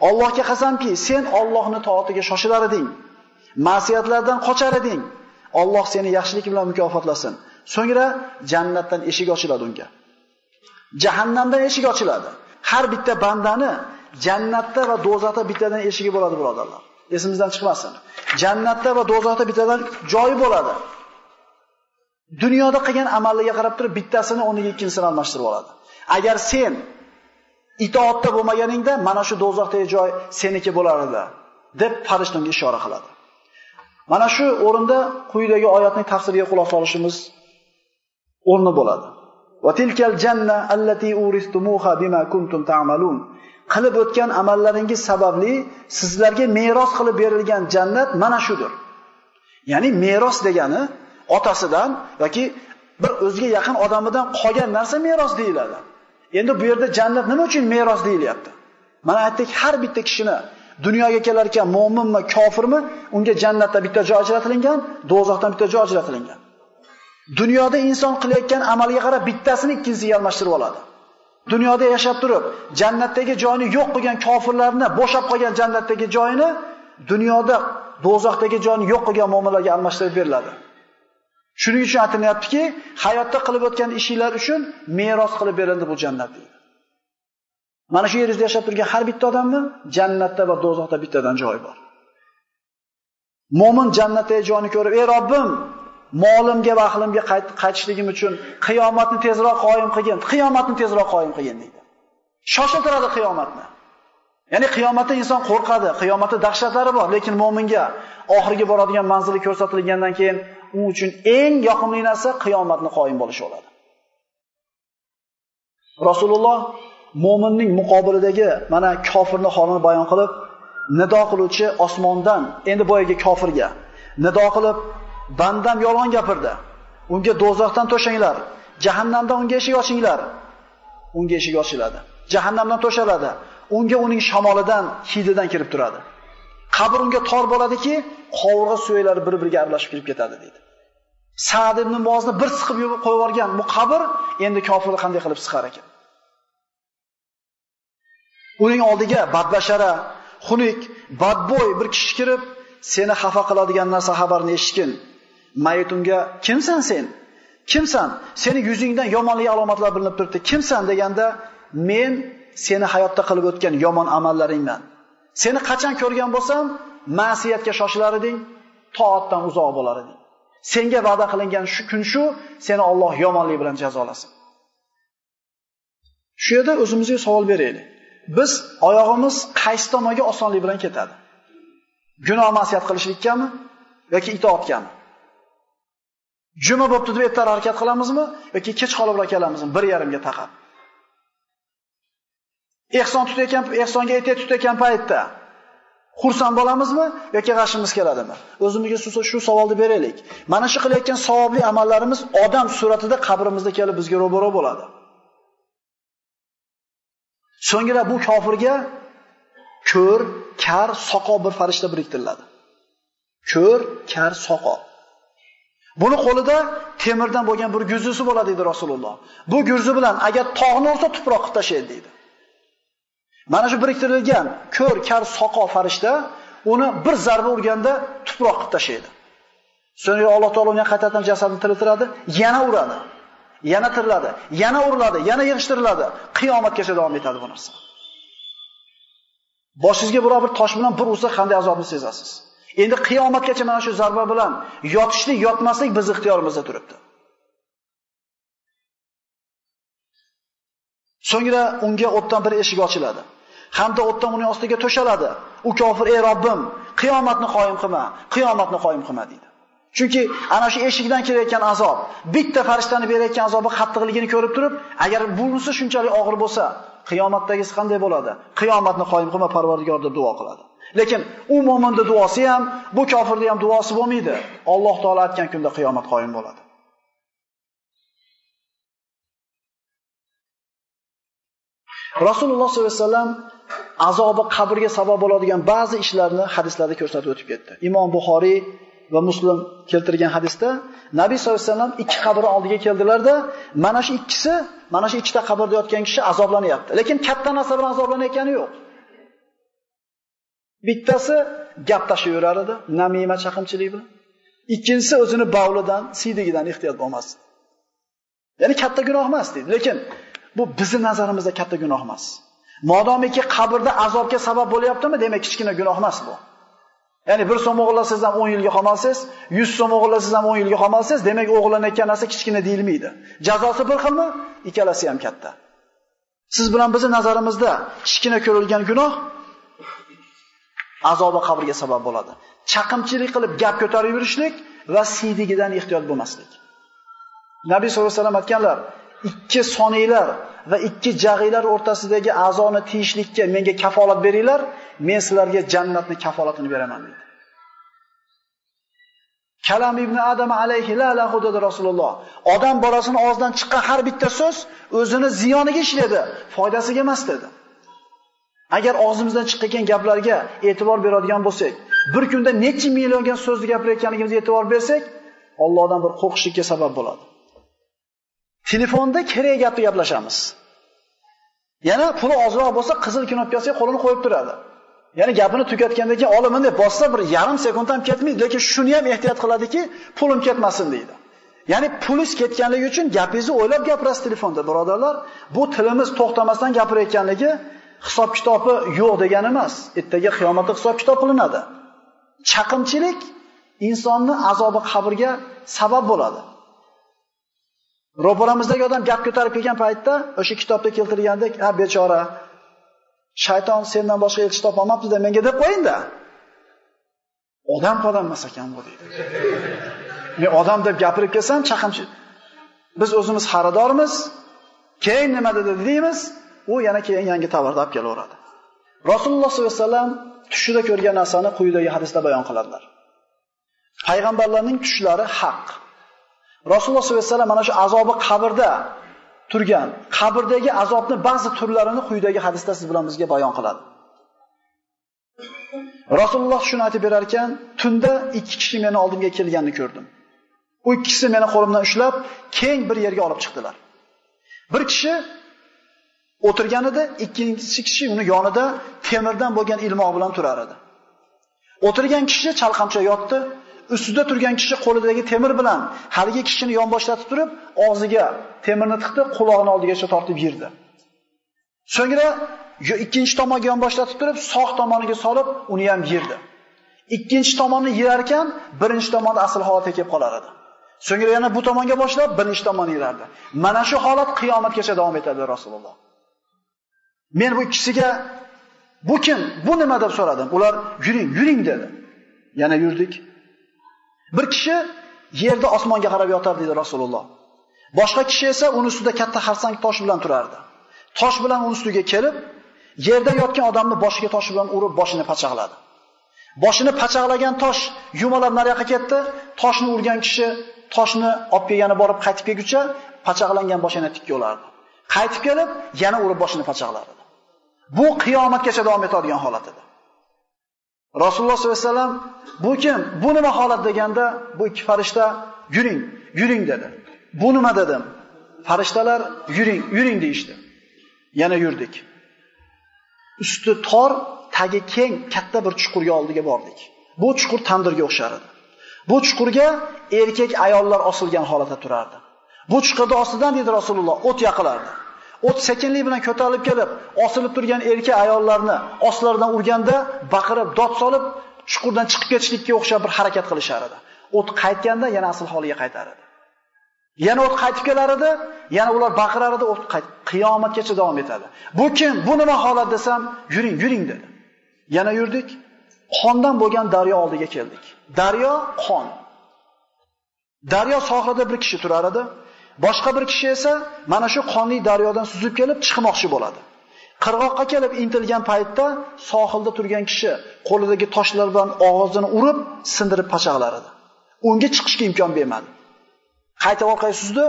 Allohga qasamki, sen Allohning toatiga shoshilar eding, ma'siyatlardan qochar eding. Alloh seni yaxshilik bilan mukofotlasin. So'ngra jannatdan eshik ochiladi unga. Jahannamdan eshik ochiladi. Har bitta bandani jannatda va do'zaxda bittadan eshigi bo'ladi, birodarlar. Esimizdan chiqmasin. Jannatda va do'zaxda bittadan joyi bo'ladi. Dunyoda qilgan amallarga qarab turib bittasini o'rniga ikkinchisini almashtirib oladi. Agar sen itoatda bo'lmaganingda mana shu do'zaxdagi joy seniki bo'lar edi deb farishta unga ishora qiladi. Mana shu o'rinda quyidagi oyatning tafsiriga quloq solishimiz o'rni bo'ladi. Va tilkal janna allati uristumuha bima kuntum ta'malun. Qilib o'tgan amallaringiz sababli sizlarga meros qilib berilgan jannat mana shudir. Ya'ni meros degani otasidan yoki bir o'ziga yaqin odamidan qolgan narsa meros deyiladi. Endi bu yerda jannat nima uchun meros deyilyapti? Mana aytdik, har bitta kishini dunyoga kelar ekan mo'minmi, kofirmi, unga jannatda bitta joy ajratilgan, do'zaxdan bitta joy ajratilgan. Dunyoda inson qilayotgan amaliga qarab bittasini ikkinchisiga almashtirib oladi. Dunyoda yashab turib, jannatdagi joyini yo'q qilgan kofirlarni, bo'shab qolgan jannatdagi joyini dunyoda do'zaxdagi joyini yo'q qilgan mo'minlarga almashtirib beriladi. Shuning uchun aytilyaptiki, hayotda qilib o'tgan ishinglar uchun meros qilib berildi bu jannat deydi. Mana shu yerda yashab turgan har bitta odamni jannatda va do'zaxda bittadan joyi bor. Mo'min jannatdagi joyini ko'rib, "Ey Robbim, molimga va ahlimga qaytishligim uchun qiyomatni tezroq qoyim qilgin, qiyomatni tezroq qoyim qilgin" deydi. Shoshiltiradi qiyomatni. Ya'ni qiyomatda inson qo'rqadi, qiyomatda dahshatlari bor, lekin mo'minga oxirgi boradigan manzili ko'rsatilgandan keyin u uchun eng yoqimli narsa qiyomatni qoyim bo'lishi bo'ladi. Rasululloh mo'minning muqobilidagi mana kofirning holini bayon qilib, nido qiluvchi osmondan, endi boyagi kofirga nido qilib, bandam yolg'on gapirdi. Unga do'zaxdan to'shanglar, jahannamdan unga eshik ochinglar. Unga eshik ochiladi. Jahannamdan to'shaladi. Unga uning shamolidan, hididan kirib turadi. Qabr unga tor bo'ladiki, qovurg'a suyaklari bir-biriga aralashib kirib ketadi deydi. Sa'd ibn Muozni bir siqib qo'yib yuborgan bu qabr endi kofirni qanday qilib siqar ekan? Uning oldiga badbashara, xunuk, badbo'y bir kishi kirib, seni xafa qiladigan narsa xabarini eshitgin. Mayit unga, "Kimsan sen? Kimsan? Seni yuzingdan yomonlik alomatlari bilinib turibdi. Kimsan?" deganda, "Men seni hayotda qilib o'tgan yomon amallaringman. Seni qachon ko'rgan bo'lsam, ma'siyatga shoshilar eding, toatdan uzoq bo'lar eding. Senga va'da qilingan shu kun shu, seni Alloh yomonlik bilan jazolasin." Shu yerda o'zimizga savol beraylik. Biz oyog'imiz qaysi tomonga osonlik bilan ketadi? Gunoh ma'siyat qilishlikkami yoki itoatgami? Juma bo'pti deb ertaroq harakat qilamizmi yoki kech qolibroq kelamizmi 1:30 ga taqab? Ehson tutayotgan, ehsonga etak tutayotgan paytda xursand bo'lamizmi yoki g'ashimiz keladimi? O'zimizga shu savolni beraylik. Mana shu qilayotgan savobli amallarimiz odam suratida qabrimizda kelib bizga ro'baro bo'ladi. So'ngra bu kofirga ko'r, kar, soqov bir farishta biriktiriladi. Ko'r, kar, soqov. Buni qo'lida temirdan bo'lgan bir gurzusi bo'ladi dedi Rasululloh. Bu gurzi bilan agar tog'ni ursa tuproq qilib tashlaydi dedi. Mana shu biriktirilgan ko'r, kar, soqov farishta uni bir zarba urganda tuproq qilib tashlaydi. So'ngra Alloh taolo uni qaytadan jasadini tiriltiradi, yana uradi. Yana tiriladi, yana uriladi, yana yig'ishtiriladi. Qiyomatgacha davom etadi bu narsa. Boshingizga biror bir tosh bilan bir ursa qanday azobni sezasiz? Endi qiyomatgacha mana shu zarba bilan yotishlik, yotmaslik biz ixtiyorimizda turibdi. So'ngra unga o'tdan bir eshik ochiladi. Hamda o'tdan uning ostiga to'shaladi. U kofir: "Ey Robbim, qiyomatni qoyim qilma, qiyomatni qoyim qilma" deydi. Chunki ana shu eshikdan kelayotgan azob, bitta farishtani berayotgan azobi qattiqligini ko'rib turib, agar bunisi shunchalik og'ir bo'lsa, qiyomatdagisi qanday bo'ladi? Qiyomatni qoyim qilma Parvardigor deb duo qiladi. Lekin u mo'minning duosi ham, bu kofirning ham duosi bo'lmaydi. Alloh taolo aytgan kunda qiyomat qoyim bo'ladi. Rasululloh sollallohu alayhi vasallam azobi qabrga sabab bo'ladigan ba'zi ishlarni hadislarda ko'rsatib o'tib ketdi. Imom Buxoriy va Muslim keltirgan hadisda Nabiy sollallohu alayhi vasallam ikki qabr oldiga keldilarda, mana shu ikkisi, mana shu ikkita qabrda yotgan kishi azoblanyapti. Lekin katta narsa bilan azoblanayotgani yo'q. Bittasi gap tashiyverar edi, namima chaqimchilik bilan. Ikkinchisi o'zini bavlidan, siydigidan ehtiyot bo'lmasdi. Ya'ni katta gunoh emas deydi. Lekin bu bizning nazarimizda katta gunoh emas. Modomiki qabrda azobga sabab bo'lyaptimi, demak kichkina gunoh emas bu. Ya'ni 1 so'm o'g'irlasangiz ham 10 yilga qamalsiz, 100 so'm o'g'irlasangiz ham 10 yilga qamalsiz, demak o'g'irlanayotgan narsa kichkina deyilmaydi. Jazosi bir xilmi? Ikkalasi ham katta. Siz bilan bizning nazarimizda kichkina ko'rilgan gunoh Azobi qabrga sabab bo'ladi. Chaqimchilik qilib gap ko'tarib yurishlik va siydigidan ehtiyot bo'lmaslik. Nabiy sollallohu alayhi vasallam aytganlar, ikki soniylar va ikki jag'iylar o'rtasidagi a'zoni tiyishlikka menga kafolat beringlar, men sizlarga jannatni kafolatini beraman dedi. Kalam ibn Adam alayhi la lahu dedi Rasululloh. Odam bolasining og'zidan chiqqan har bitta so'z o'zini ziyoniga ishlaydi, foydasiga emas dedi. Agar og'zimizdan chiqqan gaplarga e'tibor beradigan bo'lsak, bir kunda necha millionga so'zni gapirayotganligimizga e'tibor bersak, Allohdan bir qo'rqishlikka sabab bo'ladi. Telefonda kerak gapni gaplashamiz. Yana puli ozroq bo'lsa, qizil knopkasiga qo'lini qo'yib turadi. Ya'ni gapini tugatgandan keyin olaman deb bossa bir yarim sekund ham ketmaydi, lekin shuni ham ehtiyot qiladiki, pulim ketmasin deydi. Ya'ni pulingiz ketganligi uchun gapingizni o'ylab gapirasiz telefonda, birodarlar. Bu tilimiz to'xtamasdan gapirayotganligi hisob-kitobi yo'q degani emas. Ertaga qiyomatda hisob-kitob qilinadi. Chaqimchilik insonni azobi qabrga sabab bo'ladi. Ro'paramizdagi odam gap ko'tarib kelgan paytda o'sha kitobda keltirilgandek, "Ha bechora, shayton sendan boshqa elchi topolmabdi-da menga" deb qo'ying-da. Odam qodam emas ekan bu deydi. Men odam deb gapirib kelsam, chaqimchi. Biz o'zimiz xaridormiz. Keyin nima dedi deymiz, u yana keyin yangi tovarni olib kelaveradi. Rasululloh sollallohu alayhi vasallam tushida ko'rgan narsani quyidagi hadisda bayon qiladilar. Payg'ambarlarning tushlari haq. Rasululloh sollallohu alayhi vasallam mana shu azobi qabrda turgan, qabrdagi azobni ba'zi turlarini quyidagi hadisda siz bilan bizga bayon qiladi. Rasululloh shuni aytib berar ekan, tunda ikki kishi meni oldimga kelganini ko'rdim. U ikkisi meni qo'limdan ushlab, keng bir yerga olib chiqdilar. Bir kishi o'tirganida, ikkinchi kishi uni yonida temirdan bo'lgan ilmoq bilan turar edi. O'tirgan kishi chalqancha yotdi, ustida turgan kishi qo'lidagi temir bilan haligi kishini yonboshlatib turib, og'ziga temirni tiqdi, qulog'ini oldigacha tortib yirdi. So'ngra ikkinchi tomonga yonboshlatib turib, sog' tomoniga solib, uni ham yirdi. Ikkinchi tomonni yirar ekan, birinchi tomonda asl holatga kelib qolar edi. So'ngra yana bu tomonga boshlab, birinchi tomonni yirardi. Mana shu holat qiyomatgacha davom etadi Rasululloh. Men bu ikkisiga bu kim, bu nima deb so'radim. Ular yuring, yuring dedi. Yana yurdik. Bir kishi yerda osmonga qarab yotar dedi Rasululloh. Boshqa kishi esa uni ustida katta xarsang tosh bilan turardi. Tosh bilan uni ustiga kelib, yerda yotgan odamni boshiga tosh bilan urib boshini pachaqladi. Boshini pachaqlagan tosh yumalab nariyoqqa ketdi. Toshni urgan kishi toshni olib kelgani borib qaytib kelguncha pachaqlangan boshini tikka olardi. Qaytib kelib, yana urib boshini pachaqlardi. Bu qiyomatgacha davom etadigan holat edi. Rasululloh sollallohu alayhi vasallam bu kim, bu nima holat deganda, bu ikki farishta yuring, yuring dedi. Bu nima dedim? Farishtalar yuring, yuring deyishdi. Yana yurdik. Usti tor, tagi keng katta bir chuqurga oldiga bordik. Bu chuqur tandirga o'xshar edi. Bu chuqurga erkak ayollar osilgan holatda turardi. Bu chuqurda ostidan dedi Rasululloh, o't yoqilardi. O't sekinlik bilan ko'tarilib kelib, osilib turgan erkak ayollarni ostlaridan urganda baqirib, dod solib, chuqurdan chiqib ketishlikka o'xshab bir harakat qilishar edi. O't qaytganda yana asl holiga qaytar edi. Yana o't qaytib kelar edi, yana ular baqirar edi, o't qiyomatgacha davom etadi. Bu kim? Bu nima holat desam, yuring, yuring dedi. Yana yurdik. Qondan bo'lgan daryo oldiga keldik. Daryo qon. Daryo sohilida bir kishi turar edi. Boshqa bir kishi esa mana shu qonli daryodan suzib kelib chiqmoqchi bo'ladi. Qirg'oqqa kelib intilgan paytda sohilda turgan kishi qo'lidagi toshlar bilan og'zini urib, sindirib pachaqlar edi. Unga chiqishga imkon bermadi. Qayta orqaga suzdi,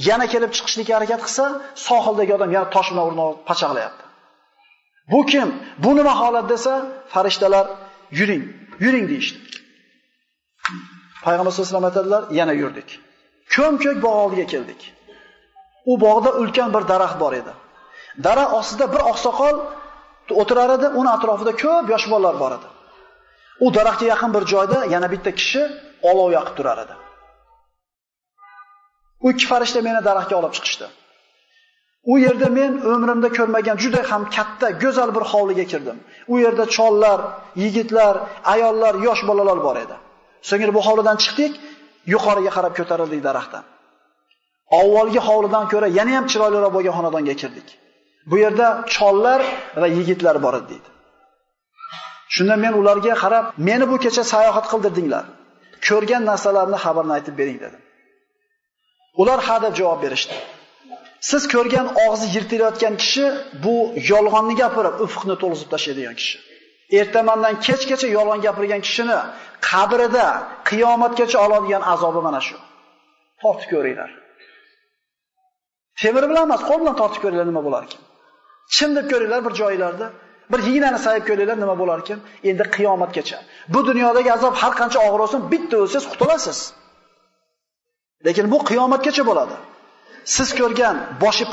yana kelib chiqishlikka harakat qilsa, sohildagi odam yana tosh bilan urib pachaqlayapti. Bu kim? Bu nima holat desa, farishtalar yuring, yuring deyishdi. Payg'ambar sollallohu alayhi vasallam aytadilar, yana yurdik. Ko'm-ko'k bog' oldiga keldik. U bog'da ulkan bir daraxt bor edi. Daraxt ostida bir oqsoqol o'tirar edi, uni atrofida ko'p yosh bolalar bor edi. U daraxtga yaqin bir joyda yana bitta kishi olov yoqib turar edi. U ikki farishta meni daraxtga olib chiqishdi. U yerda men umrimda ko'rmagan juda ham katta, go'zal bir hovliga kirdim. U yerda chollar, yigitlar, ayollar, yosh bolalar bor edi. So'ngra bu hovlidan chiqdik, yuqoriga qarab ko'tarildik daraxtdan. Avvalgi hovlidan ko'ra yana ham chiroyliroq bo'lgan xonadonga kirdik. Bu yerda chollar va yigitlar bor edi deydi. Shunda men ularga qarab, meni bu kecha sayohat qildirdinglar. Ko'rgan narsalarni xabarini aytib bering dedim. Ular ha deb javob berishdi. Siz ko'rgan og'zi yirtilayotgan kishi bu yolg'onni gapirib, ufqni to'lg'izib tashlaydigan kishi. Ertamandan kechgacha yolg'on gapirgan kishini qabrida qiyomatgacha oladigan azobi mana shu. Tortib ko'ringlar. Temir bilan emas, qo'l bilan tortib ko'ringlar nima bo'lar ekan. Chim deb ko'ringlar bir joylarda, bir ignani sayib ko'ringlar nima bo'lar ekan. Endi qiyomatgacha. Bu dunyodagi azob har qancha og'ir bo'lsin, bitta o'lsangiz qutulasiz. Lekin bu qiyomatgacha bo'ladi. Siz ko'rgan boshi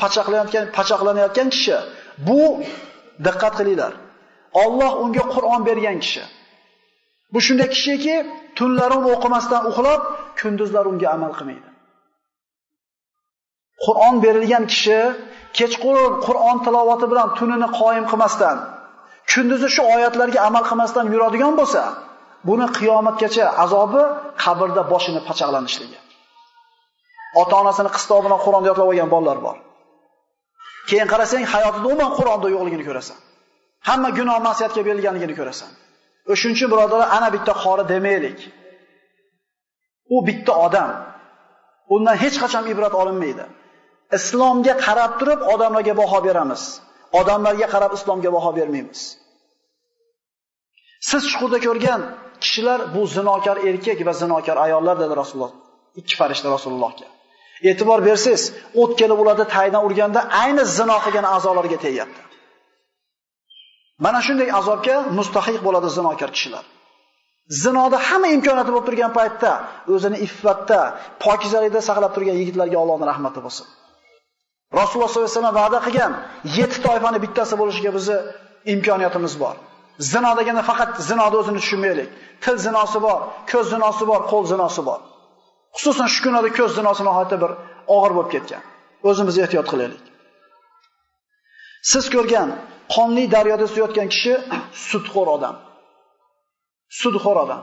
pachaqlanayotgan kishi bu, diqqat qilinglar. Alloh unga Qur'on bergan kishi. Bu shunday kishiki, tunlari uni o'qimasdan uxlab, kunduzlari unga amal qilmaydi. Qur'on berilgan kishi kechqurun Qur'on tilovati bilan tunini qoyim qilmasdan, kunduzi shu oyatlarga amal qilmasdan yuradigan bo'lsa, buni qiyomatgacha azobi qabrda boshini pachaqlanishligi. Ota-onasini qistov bilan Qur'onni yodlab olgan bolalar bor. Keyin qarasang, hayotida umuman Qur'onda yo'qligini ko'rasan. Hamma gunoh ma'siyatga berilganligini ko'rasan. O'shuning uchun birodarlar, ana bitta qori demaylik. U bitta odam. Undan hech qachon ibrat olinmaydi. Islomga qarab turib odamlarga baho beramiz. Odamlarga qarab islomga baho bermaymiz. Siz chuqurda ko'rgan kishilar bu zinokor erkak va zinokor ayollar dedi Rasululloh. Ikki farishta Rasulullohga. E'tibor bersangiz, o't kelib ularda taydan urganda ayni zino qilgan a'zolarga tegyapti. Mana shunday azobga mustahiq bo'ladi zinokor kishilar. Zinoda hamma imkoniyati bo'lib turgan paytda o'zini iffatda, pokizalikda saqlab turgan yigitlarga Allohning rahmati bo'lsin. Rasululloh sollallohu alayhi vasallam va'da qilgan 7 toifani bittasi bo'lishiga bizni imkoniyatimiz bor. Zino deganda faqat zinoda o'zini tushunmaylik. Til zinosi bor, ko'z zinosi bor, qo'l zinosi bor. Xususan shu kunlarda ko'z zinosi nihoyatda bir og'ir bo'lib ketgan. O'zimiz ehtiyot qilaylik. Siz ko'rgan qonli daryoda suzayotgan kishi sudxo'r odam. Sudxo'r odam.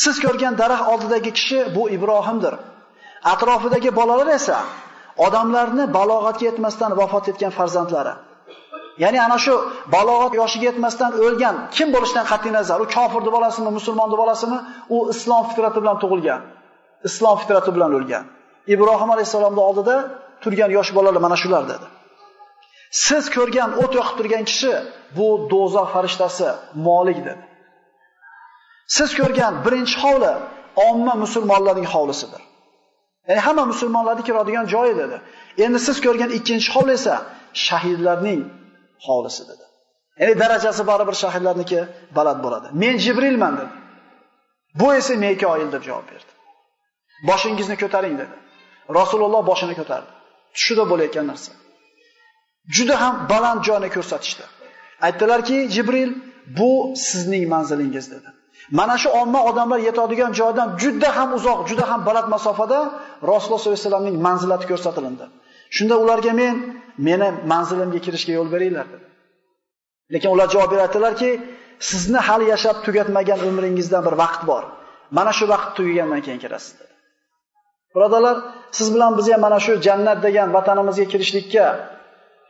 Siz ko'rgan daraxt oldidagi kishi bu Ibrohimdir. Atrofidagi bolalar esa odamlarni balog'atga yetmasdan vafot etgan farzandlari. Ya'ni ana shu balog'at yoshiga yetmasdan o'lgan kim bo'lishidan qat'iy nazar, u kofirning bolasimi, musulmonning bolasimi, u islom fitrati bilan tug'ilgan, islom fitrati bilan o'lgan. Ibrohim alayhisalomning oldida turgan yosh bolalar mana shular dedi. Siz ko'rgan o't yoqib turgan kishi bu do'zax farishtasi Molik dedi. Siz ko'rgan birinchi hovli omma musulmonlarning hovlisidir. Ya'ni hamma musulmonlarning kiradigan joyi dedi. Endi siz ko'rgan ikkinchi hovli esa shahidlarning hovlisi dedi. Ya'ni darajasi baribir shahidlarniki baland bo'ladi. Men Jibrilman dedi. Bu esa Mikoil deb javob berdi. Boshingizni ko'taring dedi. Rasululloh boshini ko'tardi. Tushida bo'layotgan narsa. Juda ham baland joyni ko'rsatishdi. Aytdilarki, Jibril, bu sizning manzilingiz dedi. Mana shu omma odamlar yetadigan joydan juda ham uzoq, juda ham baland masofada Rasululloh sollallohu alayhi vasallamning manzilati ko'rsatilindi. Shunda ularga meni manzilimga kirishga yo'l beringlar dedi. Lekin ular javob berdilarki, sizni hali yashab tugatmagan umringizdan bir vaqt bor. Mana shu vaqt tugagandan keyin kirasiz dedi. Birodarlar, siz bilan biz ham mana shu jannat degan vatanimizga kirishlikka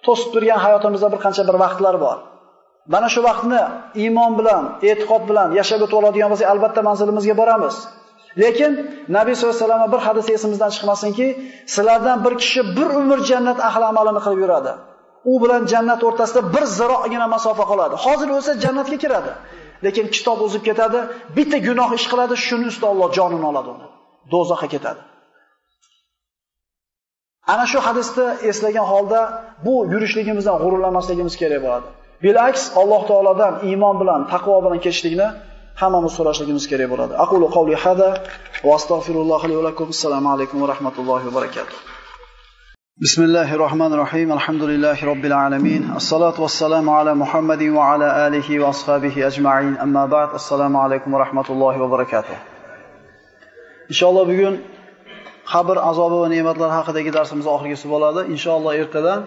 to'sib turgan hayotimizda bir qancha bir vaqtlar bor. Mana shu vaqtni iymon bilan, e'tiqod bilan yashab o'tib oladigan bo'lsak, albatta manzilimizga boramiz. Lekin Nabiy sollallohu alayhi vasallam bir hadisi esimizdan chiqmasinki, sizlardan bir kishi bir umr jannat ahli amalini qilib yuradi. U bilan jannat o'rtasida bir ziroqgina masofa qoladi. Hozir o'lsa jannatga kiradi. Lekin kitob o'zib ketadi, bitta gunoh ish qiladi, shuni ustida Alloh jonini oladi uni. Do'zaxga ketadi. Ana shu hadisni eslagan holda bu yurishligimizdan g'ururlanmasligimiz kerak bo'ladi. Bilaks Alloh taolodan iymon bilan, taqvo bilan kechishlikni hammamiz so'rashligimiz kerak bo'ladi. Aqulu qawli hada va astagfirulloh li va lakum. Assalomu alaykum va rahmatullohi va barakatuh. Bismillahirrohmanirrohim. Alhamdulillahi robbil alamin. Assalatu vassalamu ala Muhammadin va ala alihi va ashabihi ajma'in. Amma ba'd. Assalomu alaykum va rahmatullohi va barakatuh. Inshaalloh bugun qabr azobi va ne'matlar haqidagi darsimiz oxirgisi bo'ladi. Inshaalloh ertadan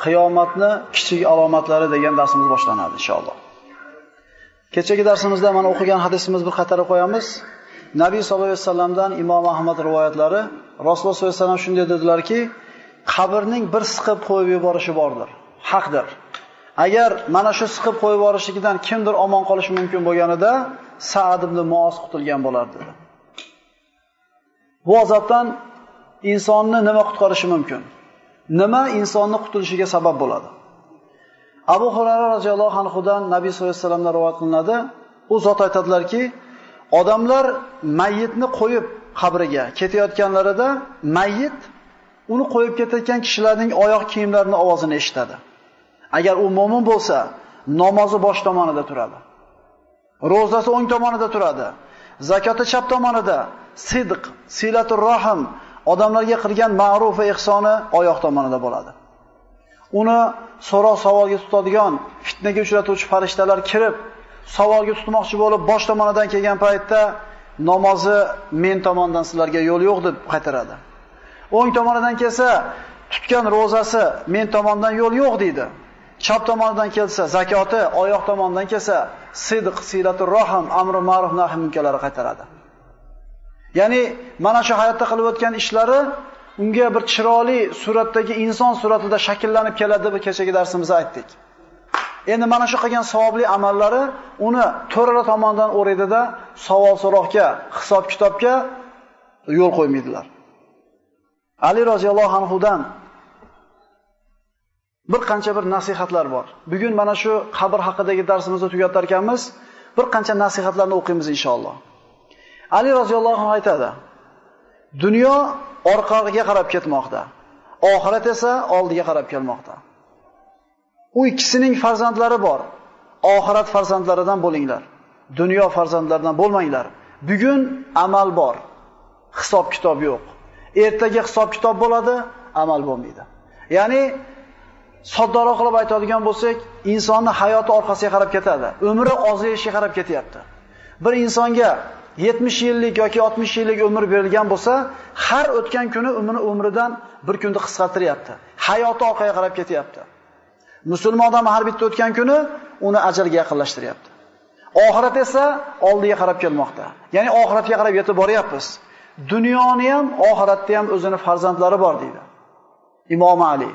qiyomatni kichik alomatlari degan darsimiz boshlanadi inshaalloh. Kechagi darsimizda mana o'qigan hadisimiz bir qatorga qo'yamiz. Nabiy sollallohu alayhi vasallamdan Imom Ahmad rivoyatlari, Rasululloh sollallohu alayhi vasallam shunday dedilarki, qabrning bir siqib qo'yib yuborishi bordir, haqdir. Agar mana shu siqib qo'yib yuborishligidan kimdir omon qolishi mumkin bo'lganida Sa'd ibn Muoz qutulgan bo'lardi dedi. Bu azobdan insonni nima qutqarishi mumkin? Nima insonni qutulishiga sabab bo'ladi? Abu Hurayra roziyallohu anhudan Nabiy sollallohu alayhi vasallamdan rivoyat qilinadi. U zot aytadilarki, odamlar mayyitni qo'yib qabriga ketayotganlarida mayyit uni qo'yib ketayotgan kishilarning oyoq kiyimlarining ovozini eshitadi. Agar u mo'min bo'lsa, namozi bosh tomonida turadi. Ro'zasi o'ng tomonida turadi. Zakoti chap tomonida, sidq, silatur rohim, odamlarga qilgan ma'ruf va ihsoni oyoq tomonida bo'ladi. Uni so'roq savolga tutadigan, fitnaga uchratuvchi farishtalar kirib, savolga tutmoqchi bo'lib bosh tomonidan kelgan paytda namozi men tomondan sizlarga yo'l yo'q deb qaytaradi. O'ng tomonidan kelsa, tutgan ro'zasi men tomondan yo'l yo'q deydi. Chap tomonidan kelsa zakoti, oyoq tomonidan kelsa sidq, silatur rohim, amri ma'ruf nahy munkarlari qaytaradi. Ya'ni mana shu hayotda qilib o'tgan ishlari unga bir chiroyli suratdagi inson suratida shakllanib keladi deb kechagi darsimizda aytdik. Endi mana shu qilgan savobli amallari uni to'rala tomonidan o'raydida savol so'roqga, hisob kitobga yo'l qo'ymaydilar. Ali roziyallohu anhudan bir qancha bir nasihatlar bor. Bugun mana shu qabr haqidagi darsimizni tugatar ekanmiz, bir qancha nasihatlarni o'qiymiz inshaalloh. Ali roziyallohu anhu aytadi: dunyo orqaga qarab ketmoqda, oxirat esa oldiga qarab kelmoqda. U ikkisining farzandlari bor. Oxirat farzandlaridan bo'linglar, dunyo farzandlaridan bo'lmanglar. Bugun amal bor, hisob kitob yo'q. Ertaga hisob kitob bo'ladi, amal bo'lmaydi. Ya'ni soddaroq qilib aytadigan bo'lsak, insonning hayoti orqasiga qarab ketadi. Umri ozayishiga qarab ketyapti. Bir insonga 70 yillik yoki 60 yillik umr berilgan bo'lsa, har o'tgan kuni umrini umridan bir kunni qisqartiryapti. Hayoti orqaga qarab ketyapti. Musulmon odam har bitta o'tgan kuni uni ajalga yaqinlashtiryapti. Oxirat esa oldiga qarab kelmoqda. Ya'ni oxiratga qarab yetib boryapmiz. Dunyoni ham, oxiratda ham o'zini farzandlari bor deydi Imom Ali.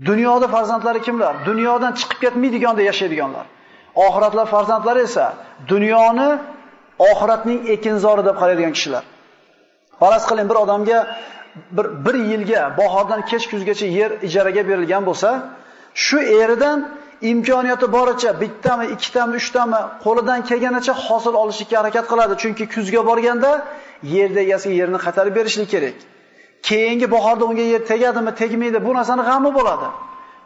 Dunyoda farzandlari kimlar? Dunyodan chiqib ketmaydiganda yashaydiganlar. Oxiratlar farzandlari esa dunyoni oxiratning ekinzori deb qaraydigan kishilar. Faraz qiling, bir odamga bir yilga bahordan kech kuzgacha yer ijaraga berilgan bo'lsa, shu eridan imkoniyati boricha bittami, ikkitami, uchtami qo'lidan kelganicha hosil olishga harakat qiladi. Chunki kuzga borganda yerda egasiga yerni qaytarib berishlik kerak. Keyingi bahorda unga yer tegadimi, tegmaydi, bu narsani g'ami bo'ladi.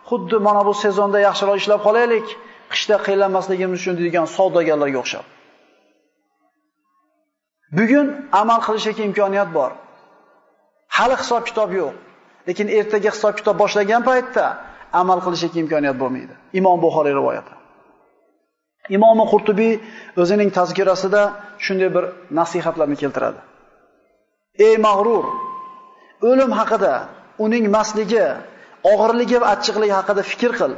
Xuddi mana bu sezonda yaxshiroq ishlab qolaylik, qishda qiynalmasligimiz uchun deydigan savdogarlarga o'xshab. Bugun amal qilishga imkoniyat bor. Hali hisob kitob yo'q. Lekin ertaga hisob kitob boshlagan paytda amal qilishga imkoniyat bo'lmaydi. Imom Buxoriy rivoyati. Imom Qurtubiy o'zining tazkirasida shunday bir nasihatlarni keltiradi. Ey mag'rur, o'lim haqida, uning masligi, og'irligi va achchiqligi haqida fikr qil.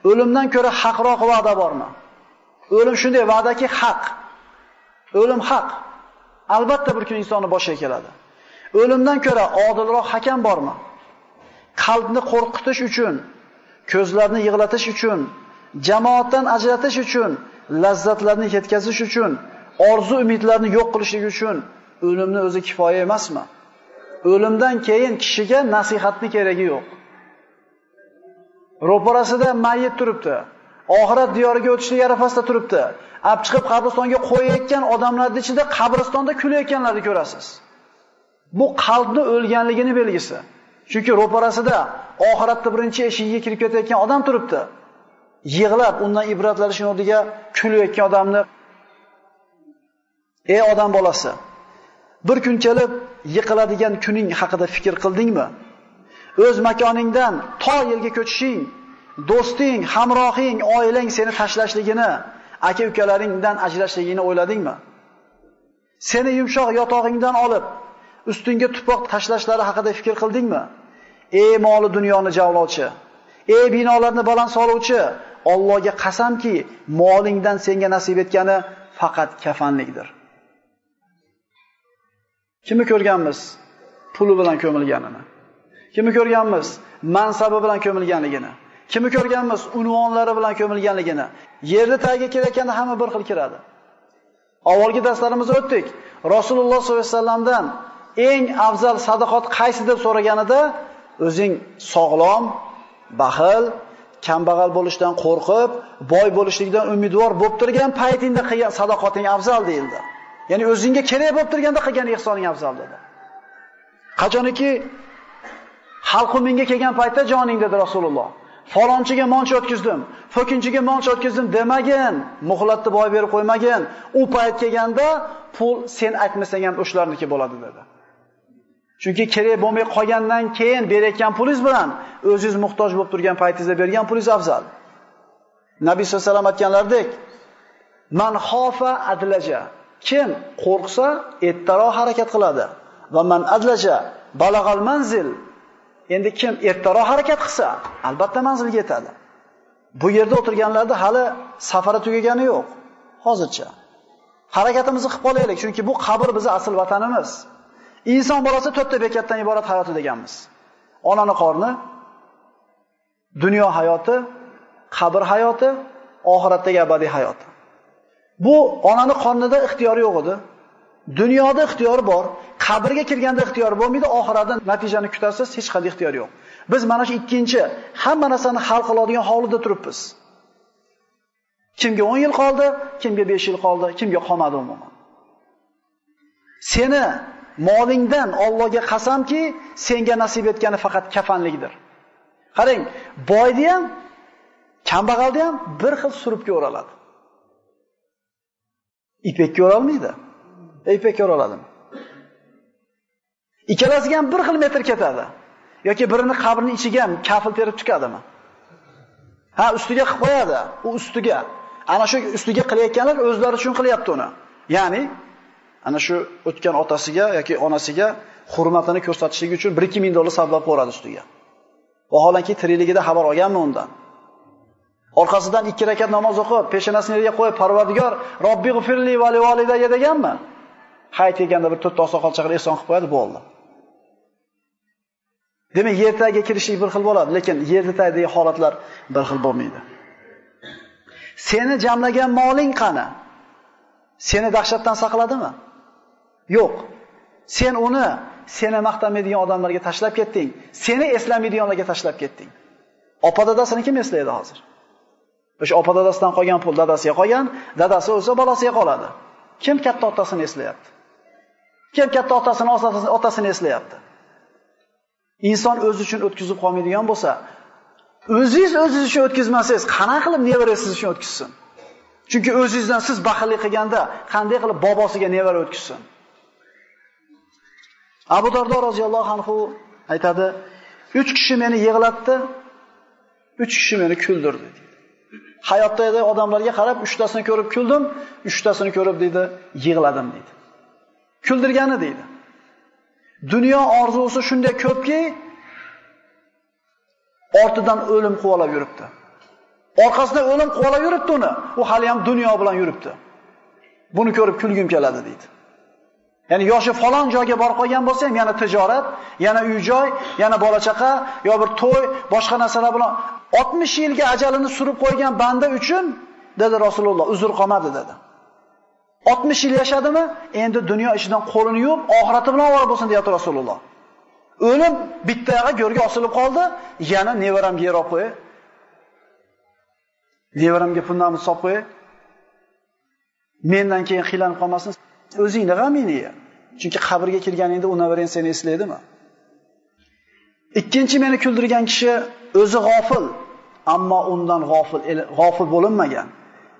O'limdan ko'ra haqroq va'da bormi? O'lim shunday va'daki haq. O'lim haq. Albatta bir kun insonni boshiga keladi. O'limdan ko'ra odilroq hakam bormi? Qalbni qo'rqitish uchun, ko'zlarni yig'latish uchun, jamoatdan ajratish uchun, lazzatlarni yetkazish uchun, orzu umidlarni yo'q qilishlik uchun o'limni o'zi kifoya emasmi? O'limdan keyin kishiga nasihatni keragi yo'q. Ro'parasida mayyit turibdi. Oxirat diyoriga o'tishlik arafasida turibdi. Olib chiqib qabristonga qo'yayotgan odamlarning ichida qabristonda kulayotganlarni ko'rasiz. Bu qalbni o'lganligini belgisi. Chunki ro'parasida oxiratda birinchi eshigiga kirib ketayotgan odam turibdi. Yig'lab undan ibratlanishning o'rniga kulayotgan odamni, ey odam bolasi, bir kun kelib yiqiladigan kuning haqida fikr qildingmi? O'z makoningdan to yerga ko'chishing, do'sting, hamrohing, oilang seni tashlashligini, aka-ukalaringdan ajrashligini o'yladingmi? Seni yumshoq yotog'ingdan olib, ustingga tuproq tashlashlari haqida fikr qildingmi? Ey moli dunyoni javlovchi, ey binolarni baland soluvchi, Allohga qasamki, molingdan senga nasib etgani faqat kafanlikdir. Kimni ko'rganmiz puli bilan ko'milganini? Kimni ko'rganmiz mansabi bilan ko'milganligini? Kimni ko'rganmiz unvonlari bilan ko'milganligini? Yerni tagiga kirayotganda hamma bir xil kiradi. Avvalgi darslarimizda o'tdik. Rasululloh sollallohu alayhi vasallamdan eng afzal sadaqat qaysi deb so'raganida, o'zing sog'lom, baxil, kambag'al bo'lishdan qo'rqib, boy bo'lishlikdan umidvor bo'lib turgan paytingda qilgan sadaqating afzal deyildi. Ya'ni o'zingga kerak bo'lib turganda qilgan ihsoning afzal dedi. Qachoniki xalqimingga kelgan paytda joning dedi Rasululloh. Falonchiga moncha o'tkazdim, fo'kinchiga moncha o'tkazdim demagin, muhlatni boy berib qo'ymagin. U payt kelganda pul sen aytmasang ham o'shalarniki bo'ladi dedi. Chunki kerak bo'lmay qolgandan keyin berayotgan pulingiz bilan o'zingiz muhtoj bo'lib turgan paytingizda bergan pulingiz afzal. Nabiy sollallohu alayhi vasallam aytganlaridek, man xofa adlaja. Kim qo'rqsa, ertaroq harakat qiladi. Va man adlaja balag'al manzil. Endi kim ertaroq harakat qilsa, albatta manzilga yetadi. Bu yerda o'tirganlarda hali safari tugagani yo'q hozircha. Harakatimizni qilib qolaylik, chunki bu qabr bizning asl vatanimiz. Inson bolasi to'rtta bekatdan iborat hayoti deganmiz. Onani qorni, dunyo hayoti, qabr hayoti, oxiratdagi abadiy hayoti. Bu onani qornida ixtiyori yo'q edi. Dunyoda ixtiyori bor, qabrga kirganda ixtiyori bo'lmaydi, oxiratda natijani kutasiz, hech qanday ixtiyori yo'q. Biz mana shu ikkinchi hamma narsani hal qiladigan hovlida turibmiz. Kimga 10 yil qoldi, kimga 5 yil qoldi, kimga qolmadi umuman. Seni molingdan Allohga qasamki, senga nasib etgani faqat kafanlikdir. Qarang, boyni ham, kambag'alni ham bir xil suribga o'raladi. Ipakka o'ralmaydi. Ipakka o'raladimi? Ikkalasiga ham bir xil metr ketadi. Yoki birini qabrning ichiga ham kafil terib chiqadimi? Ha, ustiga qilib qo'yadi. U ustiga. Ana shu ustiga qilayotganlar o'zlari uchun qilyapti uni. Ya'ni ana shu o'tgan otasiga yoki onasiga hurmatini ko'rsatishligi uchun 1-2 ming dollar sarflab qo'yadi ustiga. Vaholanki tirikligida xabar olganmi undan? Orqasidan 2 rakat namoz o'qib, peshonasini yerga qo'yib, Parvardigor, Robbi g'firli va li validayya deganmi? Hayit kelganda bir to'rtta oqsoqol chaqirib ehson qilib qo'yadi, bo'ldi. Demak, yer tagiga kirishlik bir xil bo'ladi, lekin yer tagidagi holatlar bir xil bo'lmaydi. Seni jamlagan moling qani? Seni dahshatdan saqladimi? Yo'q. Sen uni seni maqtamaydigan odamlarga tashlab ketding, seni eslamaydiganlarga tashlab ketding. Opa dadasini kim eslaydi hozir? O'sha opa dadasidan qolgan pul dadasiga qolgan, dadasi o'lsa bolasiga qoladi. Kim katta otasini eslayapti? Kim katta otasini, otasini eslayapti? Inson o'zi uchun o'tkazib qolmaydigan bo'lsa, o'zingiz o'zingiz uchun o'tkazmasangiz, qana qilib nevara siz uchun o'tkazsin? Chunki o'zingizdan siz baxillik qilganda qanday qilib bobosiga nevara o'tkazsin? Abu Dardo roziyallohu anhu aytadi, 3 kishi meni yig'latdi, 3 kishi meni kuldirdi deydi. Hayotda odamlarga qarab 3tasini ko'rib kuldim, 3tasini ko'rib deydi, yig'ladim deydi. Kuldirgani deydi. Dunyo orzusi shunday ko'pki, ortidan o'lim quvalab yuribdi. Orqasidan o'lim quvalab yuribdi uni. U hali ham dunyo bilan yuribdi. Buni ko'rib kulgim keladi deydi. Ya'ni yoshi falon joyga borib qolgan bo'lsa ham yana tijorat, yana uy-joy, yana bola-chaqa, yo bir to'y, boshqa narsalar bilan 60 yilga ajalini surib qo'ygan banda uchun dedi Rasululloh, uzr qolmadi dedi. 60 yil yashadimi, endi dunyo ishidan qo'lini yuvib, oxirati bilan ovora bo'lsin deyapti Rasululloh. O'lim bitta oyog'i go'rga osilib qoldi, yana nevaramga yer olib qo'y. Nevaramga fundament solib qo'y. Mendan keyin qiylanib qolmasin. O'zingni g'amingni ye. Chunki qabrga kirganingda u nevarang seni eslaydimi? Ikkinchi meni kuldirgan kishi o'zi g'ofil, ammo undan g'ofil bo'linmagan.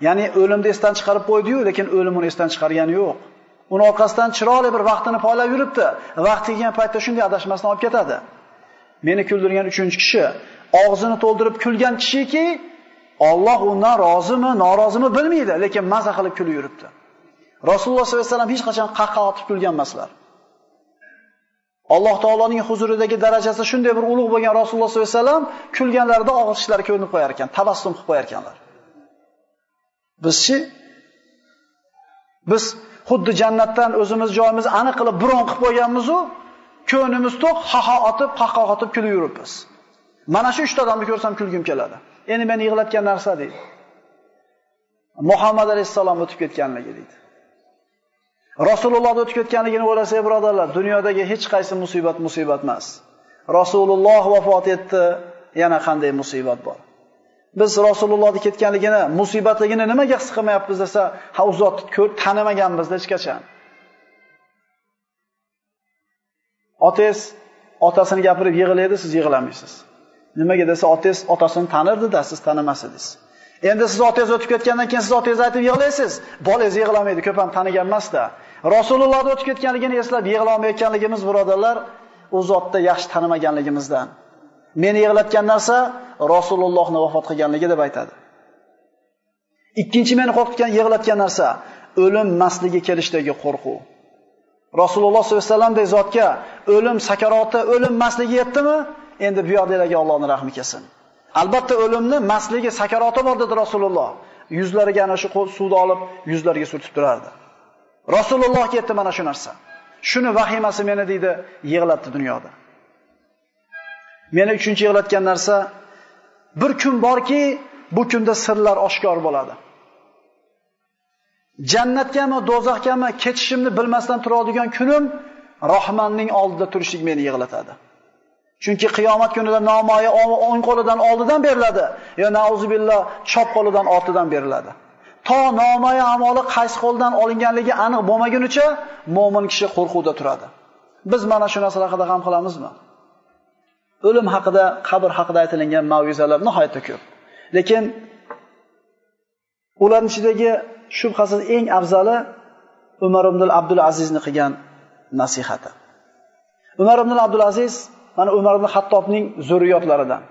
Ya'ni o'limni esdan chiqarib qo'ydi-yu, lekin o'lim uni esdan chiqargani yo'q. Uni orqasidan chiroyli bir vaqtini poylab yuribdi. Vaqti kelgan paytda shunday adashmasdan olib ketadi. Meni kuldirgan uchinchi kishi og'zini to'ldirib kulgan kishiki, Alloh undan rozimi, norozimi bilmaydi, lekin maza qilib kulib yuribdi. Rasululloh sollallohu alayhi vasallam hech qachon qahqaha otib kulgan emaslar. Alloh taoloning huzuridagi darajasi shunday bir ulug' bo'lgan Rasululloh sollallohu alayhi vasallam kulganlarida og'iz tishlari ko'rinib qo'yar ekan, tabassum qilib qo'yar ekanlar. Bizchi biz xuddi jannatdan o'zimiz joyimizni aniq qilib bron qilib qo'yganmiz-u, ko'nglimiz to'q, ha-ha otib, qahqaha otib kulib yuribmiz. Mana shu 3 ta odamni ko'rsam kulgim keladi. Endi meni yig'latgan narsa deydi. Muhammad alayhissalom o'tib ketganligi deydi. Rasululloh o'tib ketganligini o'ylasak, birodarlar, dunyodagi hech qaysi musibat musibat emas. Rasululloh vafot etdi, yana qanday musibat bor? Biz Rasulullohning ketganligini, musibatligini nimaga his qilmayapmiz desa, ha u zotni ko'rib tanimaganmiz hech qachon. Otangiz otasini gapirib yig'laydi, siz yig'lamaysiz. Nimaga desa, otangiz otasini tanirdi-da, siz tanimas edingiz. Endi siz otangiz o'tib ketgandan keyin siz otangizni aytib yig'laysiz, bolangiz yig'lamaydi, ko'p ham tanigan emas-da. Rasulullohning o'tib ketganligini eslab yig'lamayotganligimiz, birodarlar, u zotni yaxshi tanimaganligimizdan. Meni yig'latgan narsa Rasulullohning vafot qilganligi deb aytadi. Ikkinchi meni qo'rqitgan, yig'latgan narsa o'lim masligi kelishdagi qo'rquv. Rasululloh sollallohu alayhi vasallamdek zotga o'lim sakaroti, o'lim masligi yetdimi? Endi bu yoqdagilarga Allohning rahmi kelsin. Albatta o'limni masligi, sakaroti bor dedi Rasululloh. Yuzlariga ana shu suvni olib, yuzlariga surtib turardi. Rasululloh ketdi mana shu narsa. Shuni vahimasi meni deydi, yig'latdi dunyoda. Meni uchinchi yig'latgan narsa, bir kun borki, bu kunda sirlar oshkor bo'ladi. Jannatgami, do'zaxgami ketishimni bilmasdan turadigan kunim Rahmonning oldida turishlik meni yig'latadi. Chunki qiyomat kunida nomoyi o'ng qo'lidan oldidan beriladi, yo nauzubillah chap qo'lidan ortidan beriladi. To nomoyi amoli qaysi qo'ldan olinganligi aniq bo'lmagunicha mo'min kishi qo'rquvda turadi. Biz mana shu narsalar haqida g'am qilamizmi? O'lim haqida, qabr haqida aytilgan mav'izalar nihoyatda ko'p. Lekin ularning ichidagi shubhasiz eng afzali Umar ibn Abdul Azizning qilgan nasihati. Umar ibn Abdul Aziz mana Umar ibn Xattobning zurriyotlaridan.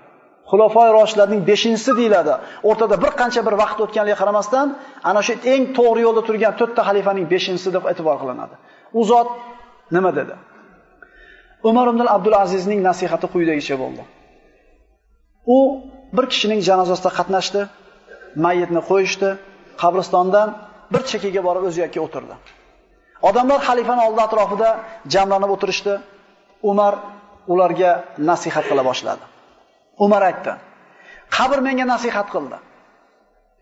Xulofoi Roshidlarning 5-inchisi deyiladi. O'rtada bir qancha bir vaqt o'tganligiga qaramasdan, ana shu eng to'g'ri yo'lda turgan 4 ta xalifaning 5-inchisi deb e'tibor qilinadi. U zot nima dedi? Umar ibn Abdul Azizning nasihati quyidagicha bo'ldi. U bir kishining janozasida qatnashdi, mayyitni qo'yishdi, qabristondan bir chekkaga borib o'zi yakka o'tirdi. Odamlar xalifani oldi atrofida jamlanib o'tirishdi. Umar ularga nasihat qila boshladi. Umar aytdi: "Qabr menga nasihat qildi.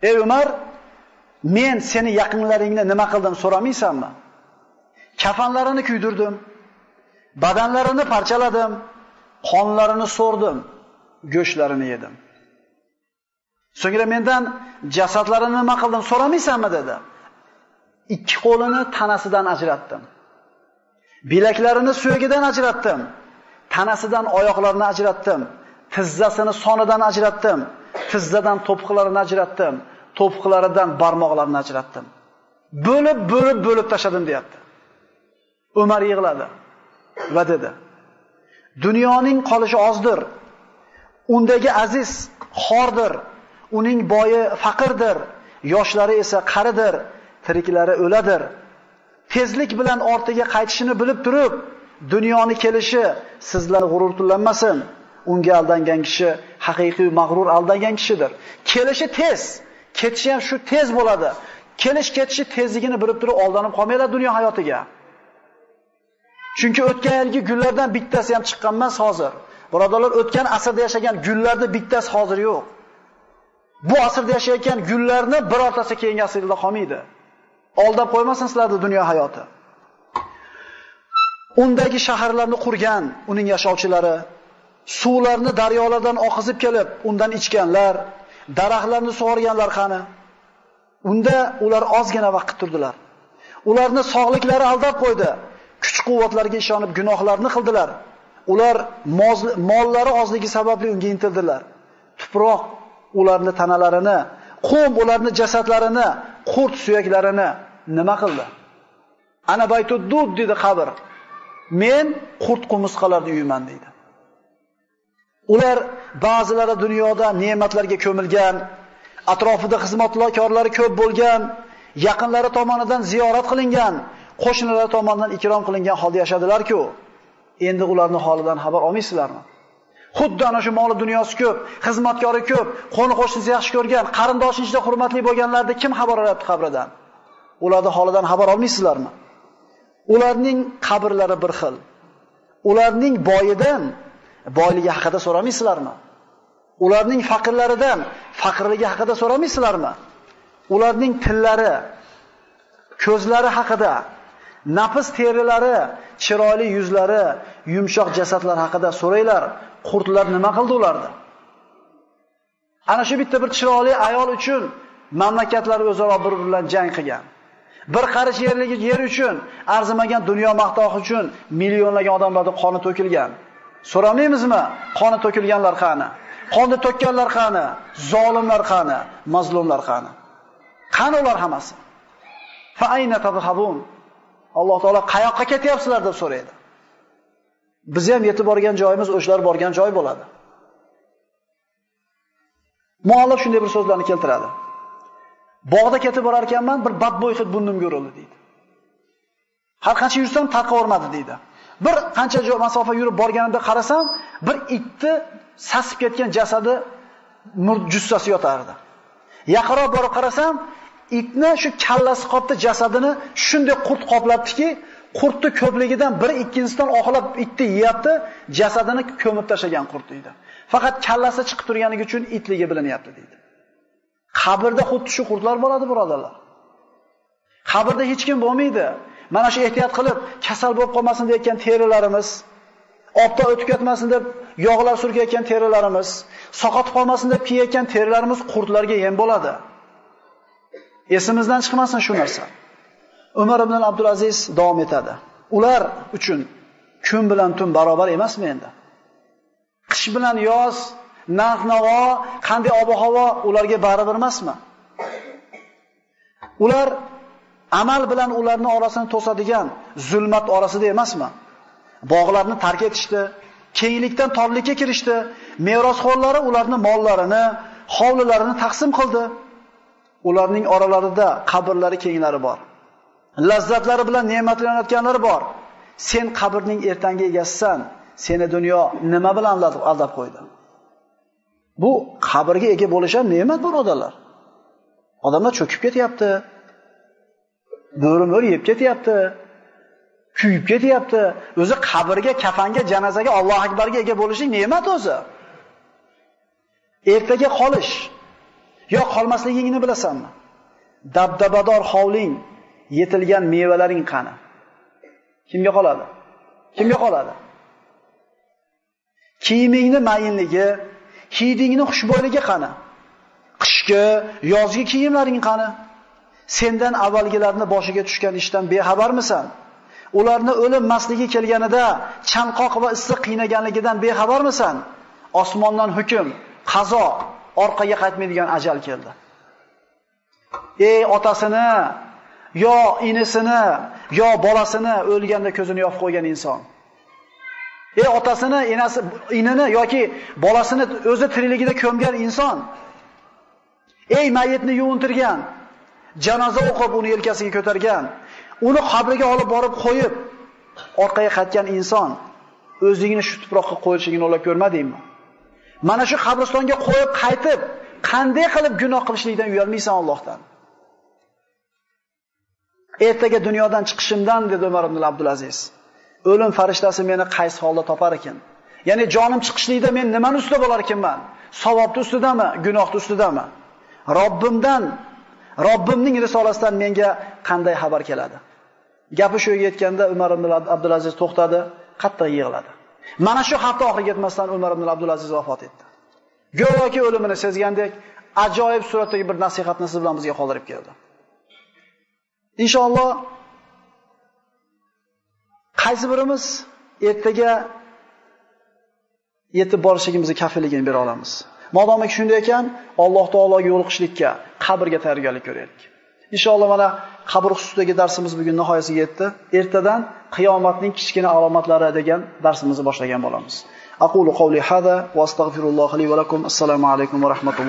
Ey Umar, men seni yaqinlaringni nima qildim so'ramaysanmi? Kafanlarini kuydirdim, badanlarini parchaladim, qonlarini so'rdim, go'shtlarini yedim. So'ngra mendan jasadlarini nima qildim so'ramaysanmi dedi. Ikki qo'lini tanasidan ajratdim. Bilaklarini suyagidan ajratdim. Tanasidan oyoqlarini ajratdim. Tizzasini sonidan ajratdim. Tizzadan to'piqlarini ajratdim. To'piqlaridan barmoqlarini ajratdim. Bo'lib bo'lib tashladim deyapti. Umar yig'ladi va dedi: Dunyoning qolishi ozdir. Undagi aziz xordir, uning boyi faqirdir, yoshlari esa qaridir, tiriklari o'ladir. Tezlik bilan ortiga qaytishini bilib turib, dunyoni kelishi sizlarni g'ururlanmasin. Unga aldangan kishi haqiqiy mag'rur aldangan kishidir. Kelishi tez, ketishi ham shu tez bo'ladi. Kelish ketishi tezligini bilib turib aldanib qolmanglar dunyo hayotiga. Chunki o'tgan yilgi gullardan bittasi ham chiqqan emas hozir. Birodarlar, o'tgan asrda yashagan gullarning bittasi hozir yo'q. Bu asrda yashayotgan gullarni birortasi keyingi asrda qolmaydi. Aldab qo'ymasin sizlarni dunyo hayoti. Undagi shaharlarni qurgan uning yashovchilari, suvlarni daryolardan oqizib kelib, undan ichganlar, daraxtlarni sug'organlar qani? Unda ular ozgina vaqt turdilar. Ularni sog'liklari aldab qo'ydi. Kuch-quvvatlariga ishonib gunohlarni qildilar. Ular mollari ozligi sababli unga intildilar. Tuproq ularni tanalarini, qum ularni jasadlarini, qurt suyaklarini nima qildi? Ana baytud-dud dedi qabr. Men qurt qumursqalarning uyiman dedi. Ular ba'zilari dunyoda ne'matlarga ko'milgan, atrofida xizmatkorlari ko'p bo'lgan, yaqinlari tomonidan ziyorat qilingan, qo'shnilari tomonidan ikrom qilingan holda yashadilar-ku. Endi ularning holidan xabar olmaysizlarmi? Xuddi ana shu moli dunyosi ko'p, xizmatkori ko'p, qo'ni-qo'shnisi yaxshi ko'rgan, qarindoshi ichida hurmatli bo'lganlarni kim xabar olyapti qabridan? Ularning holidan xabar olmaysizlarmi? Ularning qabrlari bir xil. Ularning boyidan boyligi haqida so'ramaysizlarmi? Ularning faqirlaridan faqirligi haqida so'ramaysizlarmi? Ularning tillari, ko'zlari haqida, nafis terilari, chiroyli yuzlari, yumshoq jasadlar haqida so'ranglar. Qurtlar nima qildi ularni? Ana shu bitta bir chiroyli ayol uchun mamlakatlar o'zaro bir-biri bilan jang qilgan. Bir qarich yerligi yer uchun, arzimagan dunyo maqtohi uchun millionlagan odamlarning qoni to'kilgan. So'ramaymizmi? Qoni to'kilganlar qani? Qonni to'kkanlar qani? Zolimlar qani? Mazlumlar qani? Qani ular hammasi? Fa ayna tadhhabun? Alloh taolo qayoqqa ketyapsizlar deb so'raydi. Biz ham yetib borgan joyimiz o'shalar borgan joy bo'ladi. Muallif shunday bir so'zlarni keltiradi. Bog'da ketib borar ekanman, bir badbo'y hid burnimga urildi deydi. Har qancha yursam tarqavermadi deydi. Bir qancha masofa yurib borganimda qarasam, bir itni sasib ketgan jasadi, jussasi yotardi. Yaqinroq borib qarasam, itni shu kallasi qopdi, jasadini shunday qurt qoplabdiki, qurtni ko'pligidan biri ikkinchisidan oqlab itni yeyapti, jasadini ko'mib tashlagan qurt deydi. Faqat kallasi chiqib turganligi uchun itligi bilinyapti deydi. Qabrda xuddi shu qurtlar bo'ladi, birodarlar. Qabrda hech kim bo'lmaydi. Mana shu ehtiyot qilib, kasal bo'lib qolmasin deyotgan terilarimiz, obda o'tib ketmasin deb yog'lar surkayotgan terilarimiz, saqotib qolmasin deb kiyayotgan terilarimiz qurtlarga yem bo'ladi. Esimizdan chiqmasin shu narsa. Umar ibn Abdulaziz davom etadi. Ular uchun kun bilan tun barobar emasmi endi? Qish bilan yoz, narx-navo, qanday ob-havo ularga baribir emasmi? Ular amal bilan ularning orasini to'sadigan zulmat orasida emasmi? Bog'larni tark etishdi, kenglikdan torlikka kirishdi, merosxo'rlari ularning mollarini, hovlilarini taqsim qildi. Ularning oralarida qabrlari kenglari bor. Lazzatlari bilan ne'matlanayotganlari bor. Sen qabrning ertangi egasisan. Seni dunyo nima bilan aldab qo'ydi? Bu qabrga ega bo'lish ham ne'mat, birodarlar. Odamlar cho'kib ketyapti. Bo'ri-mo'ri yeb ketyapti. Kuyib ketyapti. O'zi qabrga, kafanga, janozaga, Allohu akbarga ega bo'lishing ne'mat o'zi. Ertaga qolish yo qolmasligingni bilasanmi? Dabdabador hovling, yetilgan mevalaring qani? Kimga qoladi? Kimga qoladi? Kiyimingni mayinligi, hidingni xushbo'yligi qani? Qishki, yozgi kiyimlaring qani? Sendan avvalgilarni boshiga tushgan ishdan bexabarmisan? Ularni o'lim masligi kelganida chanqoq va issiq qiynaganligidan bexabarmisan? Osmondan hukm, qazo, orqaga qaytmaydigan ajal keldi. Ey otasini, yo inisini, yo bolasini o'lganda ko'zini yopib qo'ygan inson. Ey otasini, enasi, inini yoki bolasini o'zi tirikligida ko'mgan inson. Ey mayitni yuvintirgan, janoza o'qib uni yelkasiga ko'targan, uni qabriga olib borib qo'yib, orqaga qaytgan inson, o'zingni shu tuproqqa qo'yishingni o'ylab ko'rmadingmi? Mana shu qabristonga qo'yib qaytib, qanday qilib gunoh qilishlikdan uyalmaysan Allohdan? Ertaga dunyodan chiqishimdan, dedi Umar ibn Abdulaziz, o'lim farishtasi meni qaysi holda topar ekan? Ya'ni jonim chiqishlikda men nimani ustida bo'lar ekanman? Savobni ustidami, gunohni ustidami? Robbimdan, Robbimning risolasidan menga qanday xabar keladi? Gapi shu yerga yetganda Umar ibn Abdulaziz to'xtadi, qattiq yig'ladi. Mana shu hafta oxiriga yetmasdan Umar ibn Abdulaziz vafot etdi. Go'yoki o'limini sezgandek, ajoyib suratdagi bir nasihatni siz bilan bizga qoldirib keldi. Inshaalloh qaysi birimiz ertaga yetib borishligimizni kafilligini bera olamiz? Modomiki shunday ekan, Alloh taologa yo'liqishlikka, qabrga tayyorgarlik ko'raylik. Inshaalloh mana qabr xususidagi darsimiz bugun nihoyasiga yetdi. Ertadan qiyomatning kichkina alomatlari degan darsimizni boshlagan bo'lamiz. Aqulu qawli hada va astagfirulloh li va lakum. Assalomu alaykum va rahmatulloh.